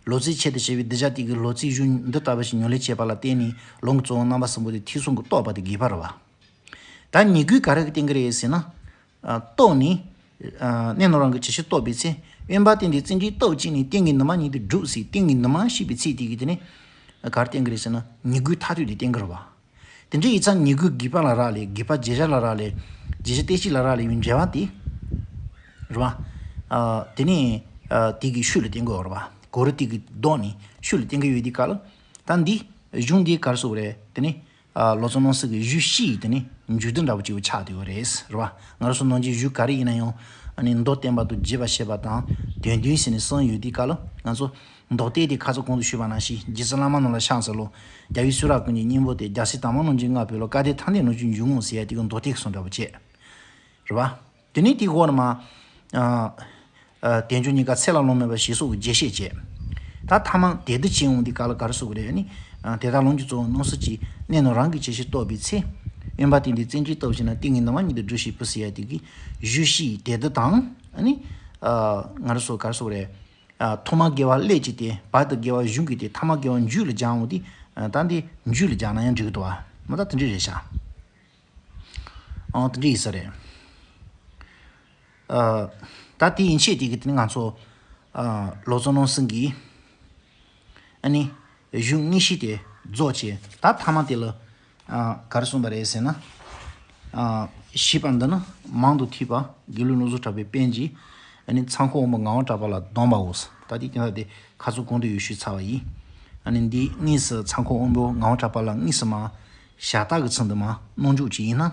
ལོ་ཙཱའི་ཆེད་དུ་བྱས་པའི་གདུལ་བྱ་དེ་གིས་ལོ་ཙཱའི་གཞུང་འདི་ལྟ་བུ་ཞིག་ཉམས་ལེན་བྱས་པ་ལ་བརྟེན་ནས་ལུང་གི་གཙོ་བོ་རྣམ་པ་གསུམ་པོ་དེ་ཐེག་གསུམ་གྱི་རྟོགས་པ་དེ་རྒྱས་པ་རེད་བ། ད་ཉེས་དགུའི་ག་རེ་གིས་བསྟན་གྱི་རེད་ཟེར་ན། ཨ། རྟོགས་ནས། ཨ། གནས་རྣམས་རང་གི་ཇི་ཕྱིར་རྟོགས་པའི་ཚེ། དབེན་པ་བསྟེན་ཏེ་བརྩོན་འགྲུས་སྟོབས་བསྐྱེད་ནས། གཏན་གྱི་ནི་མ་ཉིད་དུ་བསྒྲུབས་ཟེར། གཏན་གྱི་ནི་མ་ཞེས་པའི་ཚིག་དེ་གིས་དེ་ནས་ག་རེ་བསྟན་གྱི་རེད་ཟེར་ན། ཉེས་དགུའི་མཐར་ཐུག་དེ་བསྟན་གྱི་རེད་བ། དེ་འདྲ་ཡིན་ཙང་ཉེས་དགུའི་དགེ་བ་ལ་རག་ལས། དགེ་བ་བྱེད་བྱ་ལ་རག་ལས། བྱེད་བྱ་གཏད་བྱེད་ལ་རག་ལས་པའི་འབྲེལ་བ་དེ། རེད་བ། ཨ། དེ་ནས། ཨ། དེ་གི་ཤུལ་ལ་བསྟན་གྱི་ཡོད་རེད་བ། གོ་རུ་དེ་གི་ལྡོག་ནས་ཤུལ་ལ་བསྟན་གྱི་ཡོད་དུས་སྐབས་ལ། ད་འདི་གཞུང་འདི་ག་རེ་ཟེར་དགོས་རེད། དེ་ནས། ཨ། ལོ་ཙཱ་རྣམ་གསུམ་གྱི་གཞུང་སྤྱི་ཡི་དེ་ནས་མཇུག་བསྡུ་འདྲ་པོ་ཅིག་ཆགས་བསྡད་ཡོད་རེད། རེད་བ། ང་རང་ཚོ་ནམ་རྒྱུན་གཞུང་ག་རེ་ཡིན་ན་ཡང་། ཨ་ནི་མདོ་བསྟན་པ་དང་རྒྱས་པར་བཤད་པ་དང་དོན་བདུན་ཟེར་ནས་གསུམ་ཡོད་དུས་སྐབས་ལ། ང་ཚོ་མདོ་སྡེ་དེ་ཁ་སང་གོང་དུ་ཞུས་པ་ནང་བཞིན། རྗེ་བཙུན་བླ་མ་རྣམས་ལ་ཕྱག་འཚལ་ལོ། རྒྱལ་བའི་གསུང་རབ་ཀུན་གྱི་སྙིང་པོ་སྟེ། རྒྱལ་སྲས་དར་མ་རྣམས་ཀྱིས་བསྔགས་པའི་བློ། བཀའ་དྲིན་ཐམས་ཅད་ནོར་གྱི་འཇུག་ངོགས་ཟེར་ཡ་དེ་གི་མདོ་སྡེ་གི་གསུང་འདྲ་པོ་བྱས། རེད་བ། དེ་ནས་དེའི་འོག་ནས་མར། ཨ། ཨ། དལ་འབྱོར་རྙེད་དཀའ་ཚེ་ལ་ལོང་མེད་པ་ཞེས་སོགས་ཀྱི་རྒྱས་བཤད་བྱས། ད་ཐ་མ་དེ་འདི་བྱེད་འོང་དུས་སྐབས་ལ་ག་རེ་ཟེར་དགོས་རེད། ཨ་ནི། ཨ། དེ་དག་ལུང་གི་གཙོ་བོ་རྣམ་གསུམ་གྱི། གནས་རྣམས་རང་གི་ཇི་ཕྱིར་རྟོགས་པའི་ཚེ། དབེན་པ་བསྟེན་ཏེ་བརྩོན་འགྲུས་སྟོབས་བསྐྱེད་ནས། གཏན་གྱི་ནི་མ་ཉིད་དུ་བསྒྲུབས་ཞེས་པའི་ཟེར་ཡ་དེ་གི་གཞུང་སྤྱི་ཡི་དེ་འདི་དང་། ཨ་ནི། ཨ། ང་རང་ཚོ་ག་རེ་ཟེར་དགོས་རེད། ཨ། ཐོག་མར་དགེ་བ་སླད་ཀྱི་སྟེ། བར་དུ་དགེ་བ་གཞུང་གི་སྟེ། ཐ་མར་དགེ་བ་མཇུག་ལ་སྦྱར་འོང་དུས། ཨ། ད་འདི་མཇུག་ལ་སྦྱར་ན་ཡང་འགྲིག་གི་འདུག་བ། མ་ད་དེ་འདྲ་རེད་ཤག་ཨང་། དེ་འདྲ་ཡིན་ས་རེད། ཨ། ད་དེ་ཡན་ཆད་དེ་གི་དེ་ནི་ང་ཚོ། ཨ། ལོ་ཙཱ་རྣམ་གསུམ་གྱི། ཨ་ནི། གཞུང་དངོས་གཞི་དེ་རྫོགས་བྱས། ད་ཐ་མ་དེ་ལ། ཨ། ག་རེ་གསུངས་པ་རེད་ཟེར་ན། ཨ། ཞེས་པ་འདི་ནི་མང་དུ་ཐོས་པ། དགེ་ལུགས་རྣམ་གསུམ་གྲགས་པའི་དཔལ་གྱིས། ཨ་ནི། ཚངས་ཁོག་དབང་པོ་ངག་དབང་གྲགས་པ་ལ་གདམས་པའོ། ད་དེ་དེ་འདྲ་དེ་ཁ་སང་གོང་དུ་ཡང་ཞུས་ཚར་བ་ཡིན། ཨ་ནི། འདི་དངོས་སུ་ཚངས་ཁོག་དབང་པོ་ངག་དབང་གྲགས་པ་ལ་དངོས་སུ་མར་ཞལ་ཏ་གི་ཚུལ་དུ་མར་གནང་འཇུག་ཅིག་ཡིན་ན།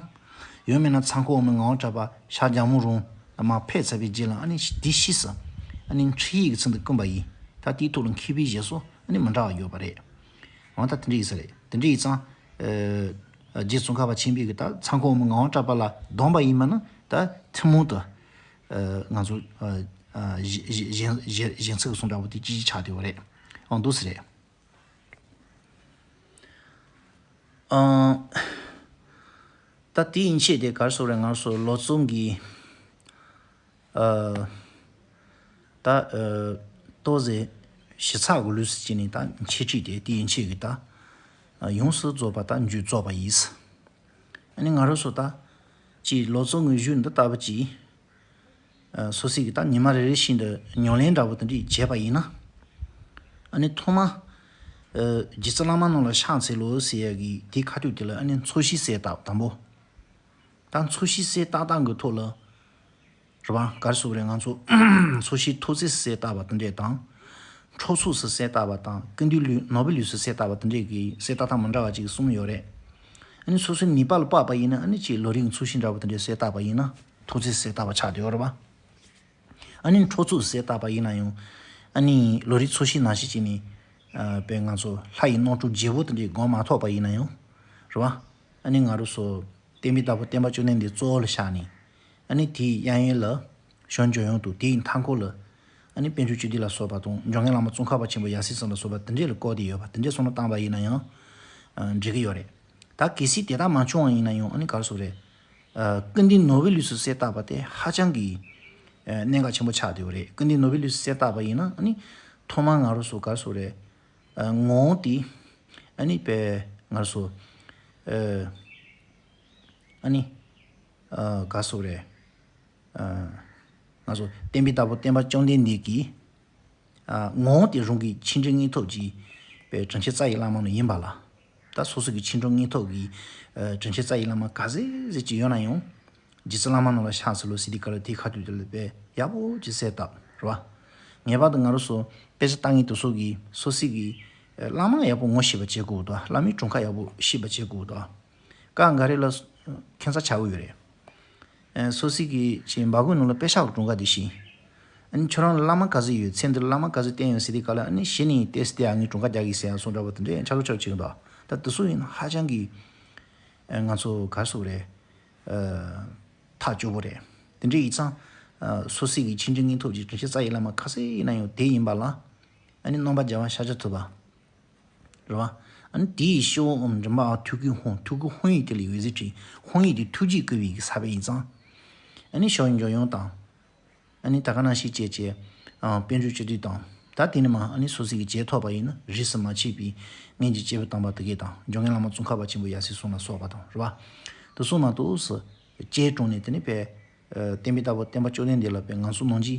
ཡང་མིན་ན་ཚངས་ཁོག་དབང་པོ་ངག་དབང་གྲགས་པ་ཤར་རྒྱལ་མོ་རང་ལ་མར་ཕེབས་ཚར་བའི་རྗེས་ལ། ཨ་ནི། འདི་ཕྱིས་སུ། ཨ་ནི། འཕྲིན་ཡིག་གི་ཚུལ་དུ་བསྐུར་བ་ཡིན། ད་དེའི་ཐོག་ལ་མཁས་པའི་ཞལ་གསུང་། ཨ་ནི། མི་འདྲ་བ་ཡོད་པ་རེད། འོ་ད་དེ་འདྲ་ཡིན་ས་རེད། དེ་འདྲ་ཡིན་ཙང་། ཨ། རྗེ་ཙོང་ཁ་པ་ཆེན་པོས་གི་ད་ཚངས་ཁོག་དབང་པོ་ངག་དབང་གྲགས་པ་ལ་གདམས་པ་ཡིན་མིན་ནི་ད་ཐུན་མོང་དུ། ཨ། ང་ཚོ། ཨ། ཨ། གཞི་གཞི་གཞི་གཞི་གཞི་ཚིག་གི་གསུང་འདྲ་པོ་དེ་ཅིག་ཆགས་བསྡད་པ་རེད། འོ་འདུག་སེ་རེད། ཨང་། ད་དེ་ཡན་ཆད་དེ་ག་རེ་ཟེར་དགོས་རེད། ང་ཚོ་ལོ་ཙཱ་གི། ཨ། ད། ཨ། ཏོག་ཙམ་ཞིབ་ཚགས་ཀྱི་ལུགས་སུ་བྱས་ནས་ད་འཆད་ཁྲིད་དེ་དེ་ཡན་ཆད་ཀྱི་ད། ཨ། ཡོངས་སུ་རྫོགས་པ་ད་མཇུག་རྫོགས་པ་ཡིན། ཨ་ནི་ང་རང་ཚོ་ད་ཅིག་ལོ་ཙཱ་གི་གཞུང་འདི་ལྟ་བུ་ཅིག། ཨ། སོ་སོ་གིས་ད་ཉི་མ་རེ་རེ་བཞིན་དུ་ཉམས་ལེན་འདྲ་པོ་དེ་འདྲ་བྱས་པ་ཡིན་ན། ཨ་ནི་ཐོག་མ། ཨ། རྗེ་བཙུན་བླ་མ་རྣམས་ལ་ཕྱག་འཚལ་ལོ་ཟེར་ཡ་གི་དེ་ཁ་ཐུག་དེ་ལ། ཨ་ནི། ཚོགས་ཞིང་གསལ་བཏབ་དང་པོ། ད་ཚོགས་ཞིང་གསལ་བཏབ་སྟངས་ཀྱི་ཐོག་ལ། རེད་བ། ག་རེ་ཟེར་དགོས་རེད། ང་ཚོ་ཚོགས་ཞིང་ཐོག་བརྩེགས་སུ་གསལ་བཏབ་པ་དེ་འདྲས་དང་། འཕྲོ་ཚོགས་སུ་གསལ་བཏབ་པ་དང་། ཀུན་འདུས་ལུས་ནོར་བུའི་ལུས་སུ་གསལ་བཏབ་པ་དེ་འདྲས་ཀྱི་གསལ་བཏབ་སྟངས་མི་འདྲ་བ་ཅིག་གསུམ་ཡོད་རེད། ཨ་ནི་སོ་སོའི་ནུས་པ་ལ་དཔག་པ་ཡིན་ན། ཨ་ནི་ཅིག་ལམ་རིམ་ཚོགས་ཞིང་འདྲ་བོ་དེ་འདྲས་གསལ་བཏབ་པ་ཡིན་ན། ཐོག་བརྩེགས་གསལ་བཏབ་པ་ཆགས་བསྡད་ཡོད་རེད་བ། ཨ་ནི་འཕྲོ་ཚོགས་སུ་གསལ་བཏབ་པ་ཡིན་ན་ཡང་། ཨ་ནི་ལམ་རིམ་ཚོགས་ཞིང་ནང་བཞིན་བྱས་ནས། ཨ། དཔེར་ང་ཚོ་ལྷ་ཡི་རྣམ་འཕྲུལ་རྒྱལ་པོ་དེ་འདྲས་སྒོམ་མ་ཐུབ་པ་ཡིན་ན་ཡང་། རེད་བ། ཨ་ནི་ང་རང་ཚོ་བསྟན་པའི་བདག་པོ་བསྟན་པ་བཅོམ་ལྡན་འདས་གཙོ་བོ་ལ་བཞག་ནས། ཨ་ནི་དེའི་གཡས་གཡོན་ལ་ཞང་ཇོ་ཡང་དང་། དེའི་མཐའ་འཁོར་ལ་ཨ་ནི་པཎ་ཆེན་བཅུ་བདུན་ལ་སོགས་པ་དང་། འཇམ་མགོན་བླ་མ་ཙོང་ཁ་པ་ཆེན་པོ་ཡབ་སྲས་ཚང་ལ་སོགས་པ་དེ་འདྲས་ལ་བསྐོར་ཏེ་ཡོད་པ་དེ་འདྲས་བསམ་བློ་བཏང་པ་ཡིན་ན་ཡང་། ཨ། འགྲིག་གི་ཡོད་རེད། ད་གལ་སྲིད་དེ་ལྟར་མ་བྱུང་བ་ཡིན་ན་ཡང་། ཨ་ནི་ག་རེ་ཟེར་དགོས་རེད། ཨ། ཀུན་འདུས་ནོར་བུའི་ལུས་སུ་གསལ་བཏབ་པ་དེ་ཧ་ཅང་གི། ཨ། གནད་འགག་ཆེན་པོ་ཆགས་བསྡད་ཡོད་རེད། ཀུན་འདུས་ནོར་བུའི་ལུས་སུ་གསལ་བཏབ་པ་ཡིན་ན། ཨ་ནི་ཐོག་མར་ང་རང་ཚོ་ག་རེ་ཟེར་དགོས་རེད། ཨ། ངོ་བོ་དེ། ཨ་ནི་དཔེར་ང་རང་ཚོ། ཨ། ཨ་ནི། ཨ། ག་རེ་ཟེར་དགོས་རེད། ཨ། ང་ཚོ་བསྟན་པའི་བདག་པོ་བསྟན་པ་བཅོམ་ལྡན་འདས་ཀྱི། ཨ། ངོ་བོ་དེ་རང་གི་ཆོས་དྲིན་དངོས་ཐོབ་ཀྱི་དཔེར་དྲིན་ཆེན་རྩ་བའི་བླ་མ་རྣམས་ཡིན་པ་ལ། ད་སོ་སོ་གི་ཆོས་དྲིན་དངོས་ཐོབ་ཀྱི། ཨ། དྲིན་ཆེན་རྩ་བའི་བླ་མ་ག་ཚོད་ཅིག་ཡོད་ན་ཡང་། རྗེ་བཙུན་བླ་མ་རྣམས་ལ་ཕྱག་འཚལ་ལོ་ཟེར་དུས་སྐབས་ལ་དེའི་ཁ་ཐུག་དེ་ལ་དཔེ་ཡག་པོ་ཅིག་གསལ་བཏབ། རེད་བ། ངེས་པར་དུ་ང་རང་ཚོ་དཔེ་ཆ་ལྟ་མཁན་དེ་ཚོ་གིས་སོ་སོ་གི། ཨ། བླ་མ་ཡག་པོ་ངོ་ཤེས་པ་བྱེད་དགོས་འདུག། བླ་མའི་གྲངས་ཀ་ཡག་པོ་ཤེས་པ་བྱེད་དགོས་འདུག། སྐབས་འགའ་རེ་ལ་ཁྱད་མཚར་ཆགས་ཀྱི་ཡོད་རེད། ཨ། སོ་སོ་གི་ཅིག་འབག་གོས་ནང་ལ་པེ་ཤག་གི་གྲངས་ཀ་དེ་ཤེས། ཨ་ནི་ཁྱོད་རང་ལ་བླ་མ་ག་ཚོད་ཡོད། ཚེ་འདི་ལ་བླ་མ་ག་ཚོད་བསྟེན་ཡོད་ཟེར་དུས་སྐབས་ལ། ཨ་ནི་གཞི་ནས་ཏོག་ཙམ་དེ་ཨ་ནི་གྲངས་ཀ་རྒྱག་གི་ཟེར་ཡ་སོགས་འདྲ་པོ་དེ་འདྲས་ཆགས་ཆགས་བྱེད་ཀྱི་འདུག། ད་དེ་ཚོ་ཡིན་ན་ཧ་ཅང་གི། ཨ། ང་ཚོ་ག་རེ་ཟེར་དགོས་རེད། ཨ། ཐག་གཅོད་པོ་རེད། དེ་འདྲ་ཡིན་ཙང་། ཨ། སོ་སོ་གི་ཆོས་དྲིན་དངོས་ཐོབ་ཀྱི་དྲིན་ཆེན་རྩ་བའི་བླ་མ་ག་ཚོད་ཡིན་ན་ཡང་དེ་ཡིན་པ་ལ། ཨ་ནི་རྣམ་པར་རྒྱལ་བ་ཤཱཀྱ་ཐུབ་པ། རེད་བ། ཨ་ནི་དེའི་སྤྱི་བོའམ་མགྲིན་པའམ་ཐུགས་ཀའི་དཔོན། ཐུགས་ཀའི་དཔོན་ཡིག་དེ་ལ་འོད་ཟེར་འཕྲོས། དཔོན་ཡིག་དེ་ཐུགས་རྗེས་བསྐུལ་བའི་གི་ས་བོན་ཡིན་ཙང་། ཨ་ནི་ཞང་ཇོ་ཡང་དང་། ཨ་ནི་ད་ག་ནང་བཞིན་བྱས་བྱས། ཨ། པཎ་ཆེན་བཅུ་བདུན་དང་ ད་དེ་ནི་མ་ཨ་ནི་སོ་སོ་གི་བྱེད་ཐོབ་པ་ཡིན་ན་རིས་སུ་མ་ཆད་པའི་སྔོན་གྱི་སྐྱེས་བུ་དམ་པ་དེ་གས་དང་འཇམ་མགོན་བླ་མ་ཙོང་ཁ་པ་ཆེན་པོ་ཡབ་སྲས་གསུམ་ལ་སོགས་པ་དང་རེད་བ། དེ་གསུམ་མ་གཏོགས་སུ་སྐྱེས་གྲོངས་ནས་དེ་ནི་པས་བསྟན་པའི་བདག་པོ་བསྟན་པ་བཅོམ་ལྡན་འདས་ལ་པས་ང་ཚོ་ནང་གི་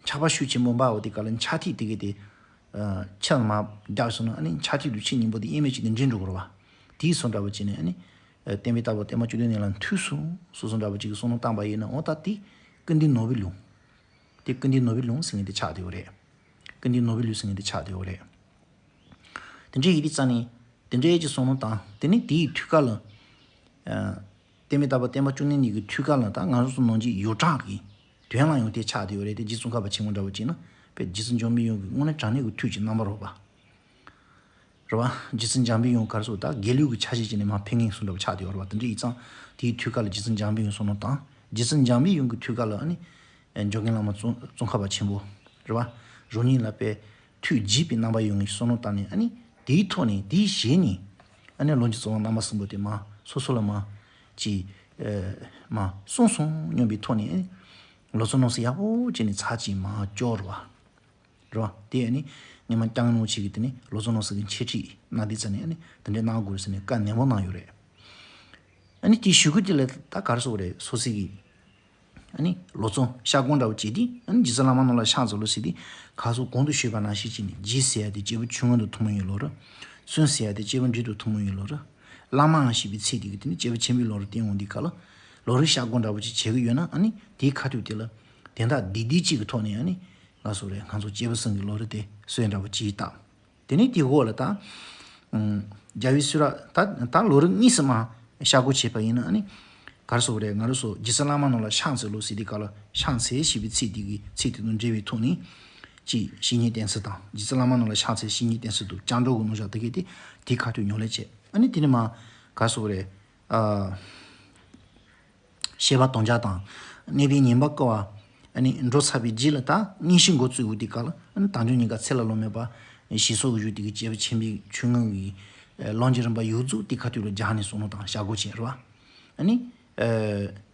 འཁྱག་པ་ཤུགས་ཆེན་པོ་འབར་བ་དེ་ག་ལ་འཁྱག་ཐིག་དེ་གས་དེ་ཆར་མ་བརྒྱབ་སོང་ན་ཨ་ནི་འཁྱག་ཐིག་དུ་ཆེས་སྙིང་པོ་དེ་དབྱེར་མེད་ཅིག་ཏུ་འདྲེས་འགྲོ་གི་རེད་བ། དེའི་སོ་འདྲ་བོ་བྱས་ནས་ཨ་ནི། བསྟན་པའི་བདག་པོ་བསྟན་པ་བཅོམ་ལྡན་འདས་ལ་ཐུགས་སུ་སོ་སོ་འདྲ་བོ་ཅིག་གི་བསམ་བློ་བཏང་པ་ཡིན་ན་འོ་ད་དེ་ཀུན་ཏུ་ནོར་བུའི་ལུང་། དེ་ཀུན་ཏུ་ནོར་བུའི་ལུང་ཟེར་མཁན་དེ་ཆགས་བསྡད་ཡོད་རེད། ཀུན་ཏུ་ནོར་བུའི་ལུང་ཟེར་མཁན་དེ་ཆགས་བསྡད་ཡོད་རེད། དེ་འདྲའི་ཡིན་དུས་ཙང་ནས་དེ་འདྲའི་ཀྱི་བསམ་བློ་བཏང་དེ་ནས་དེའི་ཐུགས་ཀ་ལ། བསྟན་པའི་བདག་པོ་བསྟན་པ་བཅོམ་ལྡན་འདས་ཀྱི་ཐུགས་ཀ་ལ་ད་ང་རང་ཚོ་ནང་གི་ཡོངས་གྲགས་ཀྱི་དོན་ལ་ཡང་དེ་ཆགས་བསྡད་ཡོད་རེད་དེ་རྗེ་ཙོང་ཁ་པ་ཆེན་པོ་འདྲ་བོ་ཅིག་ན་དཔེ་རྗེ་བཙུན་འཇམ་པའི་དབྱངས་ཀྱི་དངོས་གནས་དྲང་གནས་ཀྱི་ཐུགས་ཀྱི་རྣམ་པ་རོལ་པ། རེད་བ། རྗེ་བཙུན་འཇམ་པའི་དབྱངས་ག་རེ་ཟེར་ད་དགེ་ལུགས་ཀྱི་ཆ་ཤས་ཅིག་ནས་མར་ཕེབས་མཁན་བཟོ་འདྲ་བ་ཆགས་བསྡད་ཡོད་རེད་བ། དེ་འདྲ་ཡིན་ཙང་དེའི་ཐུགས་ཀ་ལ་རྗེ་བཙུན་འཇམ་པའི་དབྱངས་བསམ་བློ་བཏང་། རྗེ་བཙུན་འཇམ་པའི་དབྱངས་ཀྱི་ཐུགས་ཀ་ལ་ཨ་ནི། འཇམ་མགོན་བླ་མ་ཙོང་ཙོང་ཁ་པ་ཆེན་པོ། རེད་བ། རང་ཉིད་ལ་དཔེ་ཐུགས་དགྱེས་པའི་རྣམ་པ་ཡོང་ངེས་བསམ་བློ་བཏང་ནས་ཨ་ནི། དེའི་ཐོག་ནས་དེའི་གཞི་ནས། ཨ་ནི་ལོངས་སྤྱོད་རྫོགས་པ་རྣམ་པ་གསུམ་པོ་དེ་མར་སོ་སོ་ལ་མར། ཅིག་མར་གསུངས་སོང་སྙམ་པའི་ཐོག་ནས་ཨ་ནི། ལོ་ཙཱ་ནོ་སི་ཡག་པོ་བྱས་ནས་ཚར་གཅིག་མར་སྐྱོར་བ། རེད་བ། དེ་ཨ་ནི། སྔོན་མ་སྐྱབས་མགོན་རིན་པོ་ཆེ་གིས་དེ་ནི་ལོ་ཙཱ་ནོ་སི་གི་འཆད་ཁྲིད་གནང་དུས་ཙ་ནས་ཨ་ནི་དེ་འདྲའི་གནང་དགོས་ཟེར་ནས་བཀའ་ནན་པོ་གནང་ཡོད་རེད། ཨ་ནི་དེའི་གཞུག་གུ་དེ་ལ་ད་ག་རེ་ཟེར་དགོས་རེད་སོ་སོ་གི་ཨ་ནི་ལོ་ཙཱ་ཤར་སྒོམ་འདྲ་བོ་བྱས་དུས་ཨ་ནི་རྗེ་བཙུན་བླ་མ་རྣམས་ལ་ཕྱག་འཚལ་ལོ་ཟེར་དུས་ག་ཟེར་གོང་དུ་ཞུས་པ་ནང་བཞིན་བྱས་ནས་རྗེ་ཟེར་ཡ་དེ་སྐྱེས་བུ་ཆུང་ངུ་དང་ཐུན་མོང་བའི་བློ་རུ། བཙུན་ཟེར་ཡ་དེ་སྐྱེས་བུ་འབྲིང་དང་ཐུན་མོང་བའི་བློ་རུ། བླ་མའང་ཞེས་པའི་ཚིག་དེ་གིས་དེ་ནི་སྐྱེས་བུ་ཆེན་པོའི་བློ་རུ་བསྟན་འོང་དུས་ག་ལ། བློ་རིག་ཤར་སྒོམ་འདྲ་བོ་ཅིག་བྱེད་ཀྱི་ཡོད་ན་ཨ་ནི་དེའི་ཁ་ཐུག་དེ་ལ་དོན་དག་བདེ་བདེ་གཅིག་གི་ཐོག་ནས་ཨ་ནི། ང་ཚོ་རེད་ང་ཚོ་སྐྱེས་བུ་གསུམ་གྱི་བློ་རིག་དེ་གསོས་འདྲ་བོ་ཅིག་བཏབ། དེ་ནས་དེའི་འོག་ལ་ད། ཨུམ། རྒྱལ་བའི་གསུང་རབ་ད་ད་བློ་རིག་གཉིས་སུ་མར་ཤར་སྒོམ་བྱས་པ་ཡིན་ན་ཨ་ནི། ག་རེ་ཟེར་དགོས་རེད་ང་རང་ཚོ་རྗེ་བཙུན་བླ་མ་རྣམས་ལ་ཕྱག་འཚལ་ལོ་ཟེར་དུས་ག་ལ་ཕྱག་འཚལ་ཞེས་པའི་ཚིག་དེ་གི་ཚིག་དེ་དང་འབྲེལ་བའི་ཐོག་ནས། ཅིག་བཤེས་གཉེན་བསྟེན་ཚུལ་དང་རྗེ་བཙུན་བླ་མ་རྣམས་ལ་ཕྱག་འཚལ་བཤེས་གཉེན་བསྟེན་ཚུལ་དང་སྐྱབས་འགྲོ་གི་རྣམ་གཞག་དེ་གས་དེ་དེའི་ཁ་ཐུག་ཉམས་ལེན་བྱས་ཨ་ནི་དེ་ནས་མར་ག་རེ་ཟེར་དགོས་རེད། ཨ། བཤད་པ་དམ་བཅའ་དང་། གནས་པའི་ཉན་པ་བསྐུལ་བ། ཨ་ནི་འགྲོ་ཚར་བའི་རྗེས་ལ་ད་སྙན་ཞུ་འགོ་བཙུགས་ཡོང་དུས་ག་ལ་ཨ་ནི་དལ་འབྱོར་རྙེད་དཀའ་ཚེ་ལ་ལོང་མེད་པ། ཞེས་སོགས་ཀྱི་གཞུག་དེ་གི་སྐྱེས་བུ་ཆེན་པོའི་ཆུང་ངུ་གི་ལམ་གྱི་རིམ་པ་ཡོངས་རྫོགས་དེ་ཁ་ཐུག་ལ་སྦྱར་ནས་བསམ་བློ་བཏང་ཤར་སྒོམ་བྱས་རེད་བ། ཨ་ནི།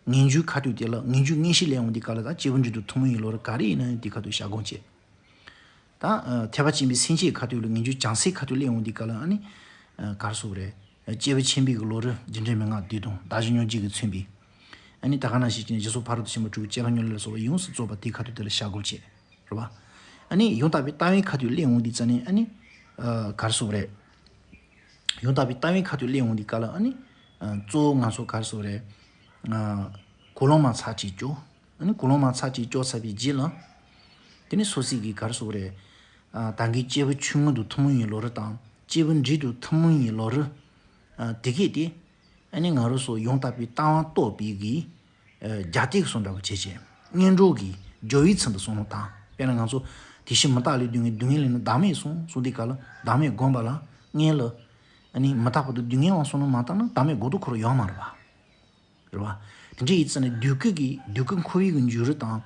ངན་ཇུས་ཁ་ཐུག་དེ་ལ་ངན་ཇུས་ངན་ཤེས་སླེབས་ཡོང་དུས་ག་ལ་ད་སྐྱེས་བུ་འབྲིང་དང་ཐུན་མོང་བའི་བློ་རུ་ག་རེ་ཡིན་ན་ཡང་དེ་ཁ་ཐུག་ཤར་སྒོམ་བྱས། ད། ཐེག་པ་ཆེན་པོའི་སེམས་བསྐྱེད་ཁ་ཐུག་ལ་ངན་ཇུས་བྱང་སེམས་ཁ་ཐུག་སླེབས་ཡོང་དུས་ག་ལ་ཨ་ནི། ག་རེ་ཟེར་དགོས་རེད། སྐྱེས་བུ་ཆེན་པོའི་གི་བློ་རུ་རྒྱུ་འབྲས་མན་ངག་བདུན་དང་བདག་གཞན་མྱོང་བྱེད་ཀྱིས་མཚོན་པའི། ཨ་ནི་ད་ག་ནང་བཞིན་གྱི་རྗེས་སུ་ཕ་རོལ་ཏུ་ཕྱིན་པ་དྲུག་སྤྱོད་པ་སྨྱོ་ལས་ལ་སོགས་པ་ཡོངས་སུ་རྫོགས་པ་དེའི་ཁ་ཐུག་དེ་ལ་ཤར་སྒོམ་བྱས། རེད་བ། ཨ་ནི་ཡང་དག་པའི་ལྟ་བའི་ཁ་ཐུག་སླེབས་ཡོང་དུས་ཙ་ནས་ཨ་ནི། ག་རེ་ཟེར་དགོས་རེད། ཡང་དག་པའི་ལྟ་བའི་ཁ་ཐུག་སླེབས་ཡོང་དུས་ག་ལ་ཨ་ནི། གཙོ་བོ་ང་ཚོ་ག་རེ་ཟེར་དགོས་རེད། གོ་ལོང་མ་ཚར་གཅིག་སྐྱོར། ཨ་ནི་གོ་ལོང་མ་ཚར་གཅིག་སྐྱོར་ཚར་བའི་རྗེས་ལ། དེ་ནི་སོ་སོའི་གི་ག་རེ་ཟེར་དགོས་རེད། ད་གིན་སྐྱེས་བུ་ཆུང་ངུ་དང་ཐུན་མོང་བའི་བློ་རུ་དང་སྐྱེས་བུ་འབྲིང་དང་ཐུན་མོང་བའི་བློ་རུ། དེ་གས་དེ། ཨ་ནི་ང་རང་ཚོ་ཡང་དག་པའི་ལྟ་བ་རྟོགས་པའི་གི། རྒྱ་སྟེགས་སུ་འདྲ་བོ་བྱས་བྱས། སྔོན་འགྲོ་གི་སྦྱོར་བའི་ཚུལ་དུ་བསམ་བློ་བཏང་། དཔེར་ན་ང་ཚོ་དེ་བཞིན་མི་རྟག་ལས་སྡུག་བསྔལ་སྡུག་བསྔལ་ལས་ནི་བདག་མེད་གསུངས་གསུངས་དུས་ག་ལ་བདག་མེད་བསྒོམ་པ་ལ་སྔོན་ལ། ཨ་ནི་མི་རྟག་པ་དང་སྡུག་བསྔལ་བ་བསམ་བློ་མ་བཏང་ན་བདག་མེད་འགོག་ཐབས་ཁོ་རང་ཡོད་མ་རེད་བ། རེད་བ། དེ་འདྲ་ཡིན་ཙང་ནི་དུས་ཀུན་གྱི་དུས་ཀུན་འཁོར་བའི་གི་འཇུག་རུ་དང་།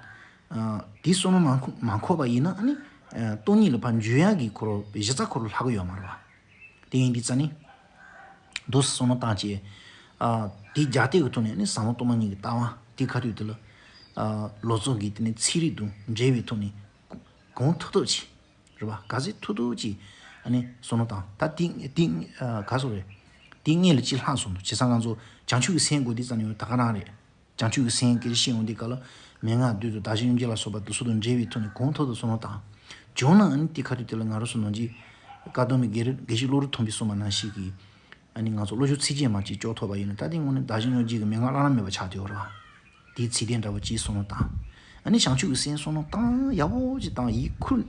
དེ་བསམ་བློ་མ་འཁོར་མ་འཁོར་བ་ཡིན་ན་ཨ་ནི། སྟོང་ཉིད་ལ་ཕར་འཇུག་ཡག་གི་ཁོ་རང་གཞི་རྩ་ཁོ་རང་ལྷག་གི་ཡོད་མ་རེད་བ། དེ་ཡིན་དུས་ཙ་ནི། འདུག་སེ་བསམ་བློ་བཏང་བྱས། ཨ། དེའི་རྒྱ་སྟེགས་ཀྱི་ཐོག་ནས་ནི་ཟབ་མོ་སྟོང་པ་ཉིད་ཀྱི་ལྟ་བ་དེའི་ཁ་ཐུག་དེ་ལ། ཨ། ལོ་ཙཱ་གི་དེ་ནི་ཚིག་རིས་དང་འབྲེལ་བའི་ཐོག་ནས། གང་ཐུབ་ཐུབ་ཅིག་རེད་བ། ག་ཚོད་ཐུབ་ཐུབ་ཅིག་ཨ་ནི་བསམ་བློ་བཏང་། ད་དེ་དེ་ཨ། ག་ཚོད་རེད། དེ་སྔོན་ལ་ཅིག་ལྷག་སོང་འདུག་བྱས་ཙང་ང་ཚོ་བྱང་ཆུབ་ཀྱི་སེམས་དགོས་དུས་ཙ་ནི་ད་ག་རང་རེད། བྱང་ཆུབ་ཀྱི་སེམས་སྐད་ཆ་བཤད་ཡོང་དུས་ག་ལ་མན་ངག་བདུན་དང་བདག་གཞན་མྱོང་བྱེད་ལ་སོགས་པ་དེ་ཚོ་དང་འབྲེལ་བའི་ཐོག་ནས་གང་ཐུབ་ཐུབ་བསམ་བློ་བཏང་། བྱུང་ན་ཨ་ནི་དེ་ཁ་ཐུག་དེ་ལ་ང་རང་ཚོ་ནང་གི་བཀའ་གདམས་པའི་དགེ་རུ་དགེ་བཤེས་བློ་གྲོས་མཐོན་པོས་གསུངས་པ་ནང་བཞིན་གྱི། ཨ་ནི་ང་ཚོ་བློ་སྦྱོང་ཚིགས་བཅད་མ་གཅིག་ལྕོགས་ཐོབ་པ་ཡིན་ན་ད་དེ་དངོས་གནས་བདག་གཞན་མྱོང་བྱེད་ཀྱི་མན་ངག་བླ་ན་མེད་པ་ཆགས་བསྡད་ཡོད་རེད་བ། དེའི་ཚིག་དོན་འདྲ་བོ་ཅིག་བསམ་བློ་བཏང་། ཨ་ནི་བྱང་ཆུབ་ཀྱི་སེམས་བསམ་བློ་བཏང་ཡག་པོ་ཅིག་བཏང་ཡིད་ཁུལ།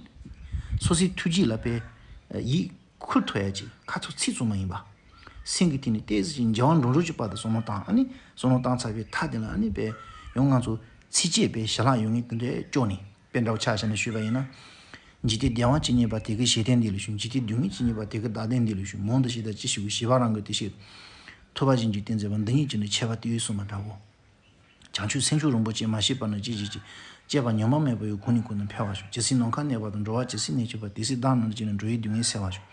སོ་སོའི་ཐུགས་རྗེ་ལ་དཔེ། ཡིད་ཁུལ་ཐུབ་ཡག་ཅིག་ཁ་ཚུགས་ཚིག་ཙམ་མ་ཡིན་པ། སེམས་ཀྱི་གཏིང་ནས་ཏོག་ཙམ་ཅིག་འགྱུར་བ་འགྲོ་འགྲོ་ཅིག་བར་དུ་བསམ་བློ་བཏང་ཨ་ནི་བསམ་བློ་བཏང་ཚར་བའི་མཐའ་དེ་ལ་ཨ་ནི་དཔེ། ཡང་ང་ཚོ་ཚིགས་བཅད་དཔེ་ཞལ་ལག་ཡོད་ངེས་དེ་འདྲའི་སྐྱོར་ནས། དཔེ་འདྲ་བོ་ཆ་བཞག་ནས་ཞུས་པ་ཡིན་ན། འཇིག་རྟེན་བདེ་བ་ཇི་སྙེད་པ་དེ་ཀའི་གཞི་རྟེན་འདི་ལ་ཞུགས། འཇིག་རྟེན་སྡུག་བསྔལ་ཇི་སྙེད་པ་དེ་ཀའི་བདག་རྟེན་འདི་ལ་ཞུགས། མང་དུ་བཤད་དང་ཅི་ཞིག་དགོས། བྱེད་པ་རང་གི་དེ་བཞིན་ཐོབ་པ་གཞན་གྱི་རྟེན་མཛད་པ། འདི་ཉིད་ཀྱང་ནི་ཁྱད་པར་དེ་ཡོད་གསུངས་པ་འདྲ་བོ། བྱང་ཆུབ་སེམས་མཆོག་རིན་པོ་ཆེ་མ་སྐྱེས་པ་ན་ཅི་ཞིག་སྐྱེ། སྐྱེས་པ་ཉམས་པ་མེད་པ་ཡང་གོང་ནས་གོང་དུ་འཕེལ་བར་ཤོག། ཇི་སྲིད་ནམ་མཁའ་གནས་པ་དང་། འགྲོ་བ་ཇི་སྲིད་གནས་གཅིག་པ། དེ་སྲིད་བདག་རྣམས་ཀྱི་ནི་འགྲོ་བའི་སྡུག་བསྔལ་སེལ་བར་ཤོག།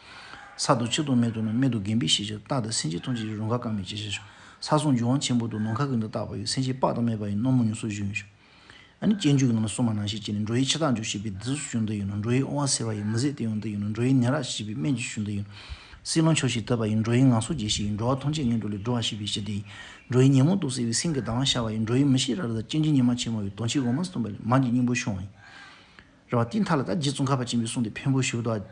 ས་དང་ཆུ་དང་མེ་དང་ནི། མི་དང་རྒན་པའི་ཤེས་བྱ། རྟ་དང་སེམས་ཅན་ཐམས་ཅད་ཀྱི། རང་ཁ་སྐམ་པའི་ཅི་བྱ་ཤོག། ས་སྲུང་འབྱུང་བ་ཆེན་པོ་དང་། ནམ་མཁའ་ཀུན་ཏུ་རྟག་པར་གཡོ། སེམས་ཅན་དཔག་ཏུ་མེད་པ་ཡི། རྣམ་སྨིན་ཉམས་སུ་བཞེས་ཤོག། ཨ་ནི་སྤྱོད་འཇུག་གི་ནང་ལ་གསུངས་པ་ནང་བཞིན་བྱས་ནས། འགྲོ་བའི་ཕྱིར་རྟག་འཇོག་ཤེས་པས་བདུད་རྩི་ཞུ་འདོད་ཡོད་ན། འགྲོ་བའི་དབང་བ་སེལ་བ་ཡི། མི་བཟད་དེ་ཡང་འདོད་ཡོད་ན། འགྲོ་བའི་ནད་རགས་ཞི་བའི་སྨན་གྱིས་ཞུ་འདོད་ཡོད་ན། བསིལ་རླུང་ཆུ་ཞིག་དུད་པ་ཡི། འགྲོ་བའི་ངལ་གསོ་རྒྱས་ཤེས་ཡིན། འགྲོ་བ་ཐམས་ཅད་ངན་འགྲོ་ལས་སྒྲོལ་བ་ཞི་བའི་ཞི་བདེ་ཡིན། འགྲོ་བའི་ཉོན་མོངས་དུག་སེལ་བའི། སེམས་ཀྱི་བདག་དབང་ཤར་བ་ཡི། འགྲོ་བའི་མི་ཤེས་རབ་དང་། སྐྱེ་འཆི་ཉི་མ་ཕྱི་མ་ཡི། དོན་ཕྱིར་འོ་མ་བཟུང་བ་ལས། མར་གྱི་སྙིང་པོ་བྱུང་བ་ཡིན། རེད་བ། དེའི་མཐའ་ལ་ད་རྗེ་ཙོང་ཁ་པ་ཆེན་པོས་གསུངས་ཏེ། འཕན་པོ་ཞུ་དང་།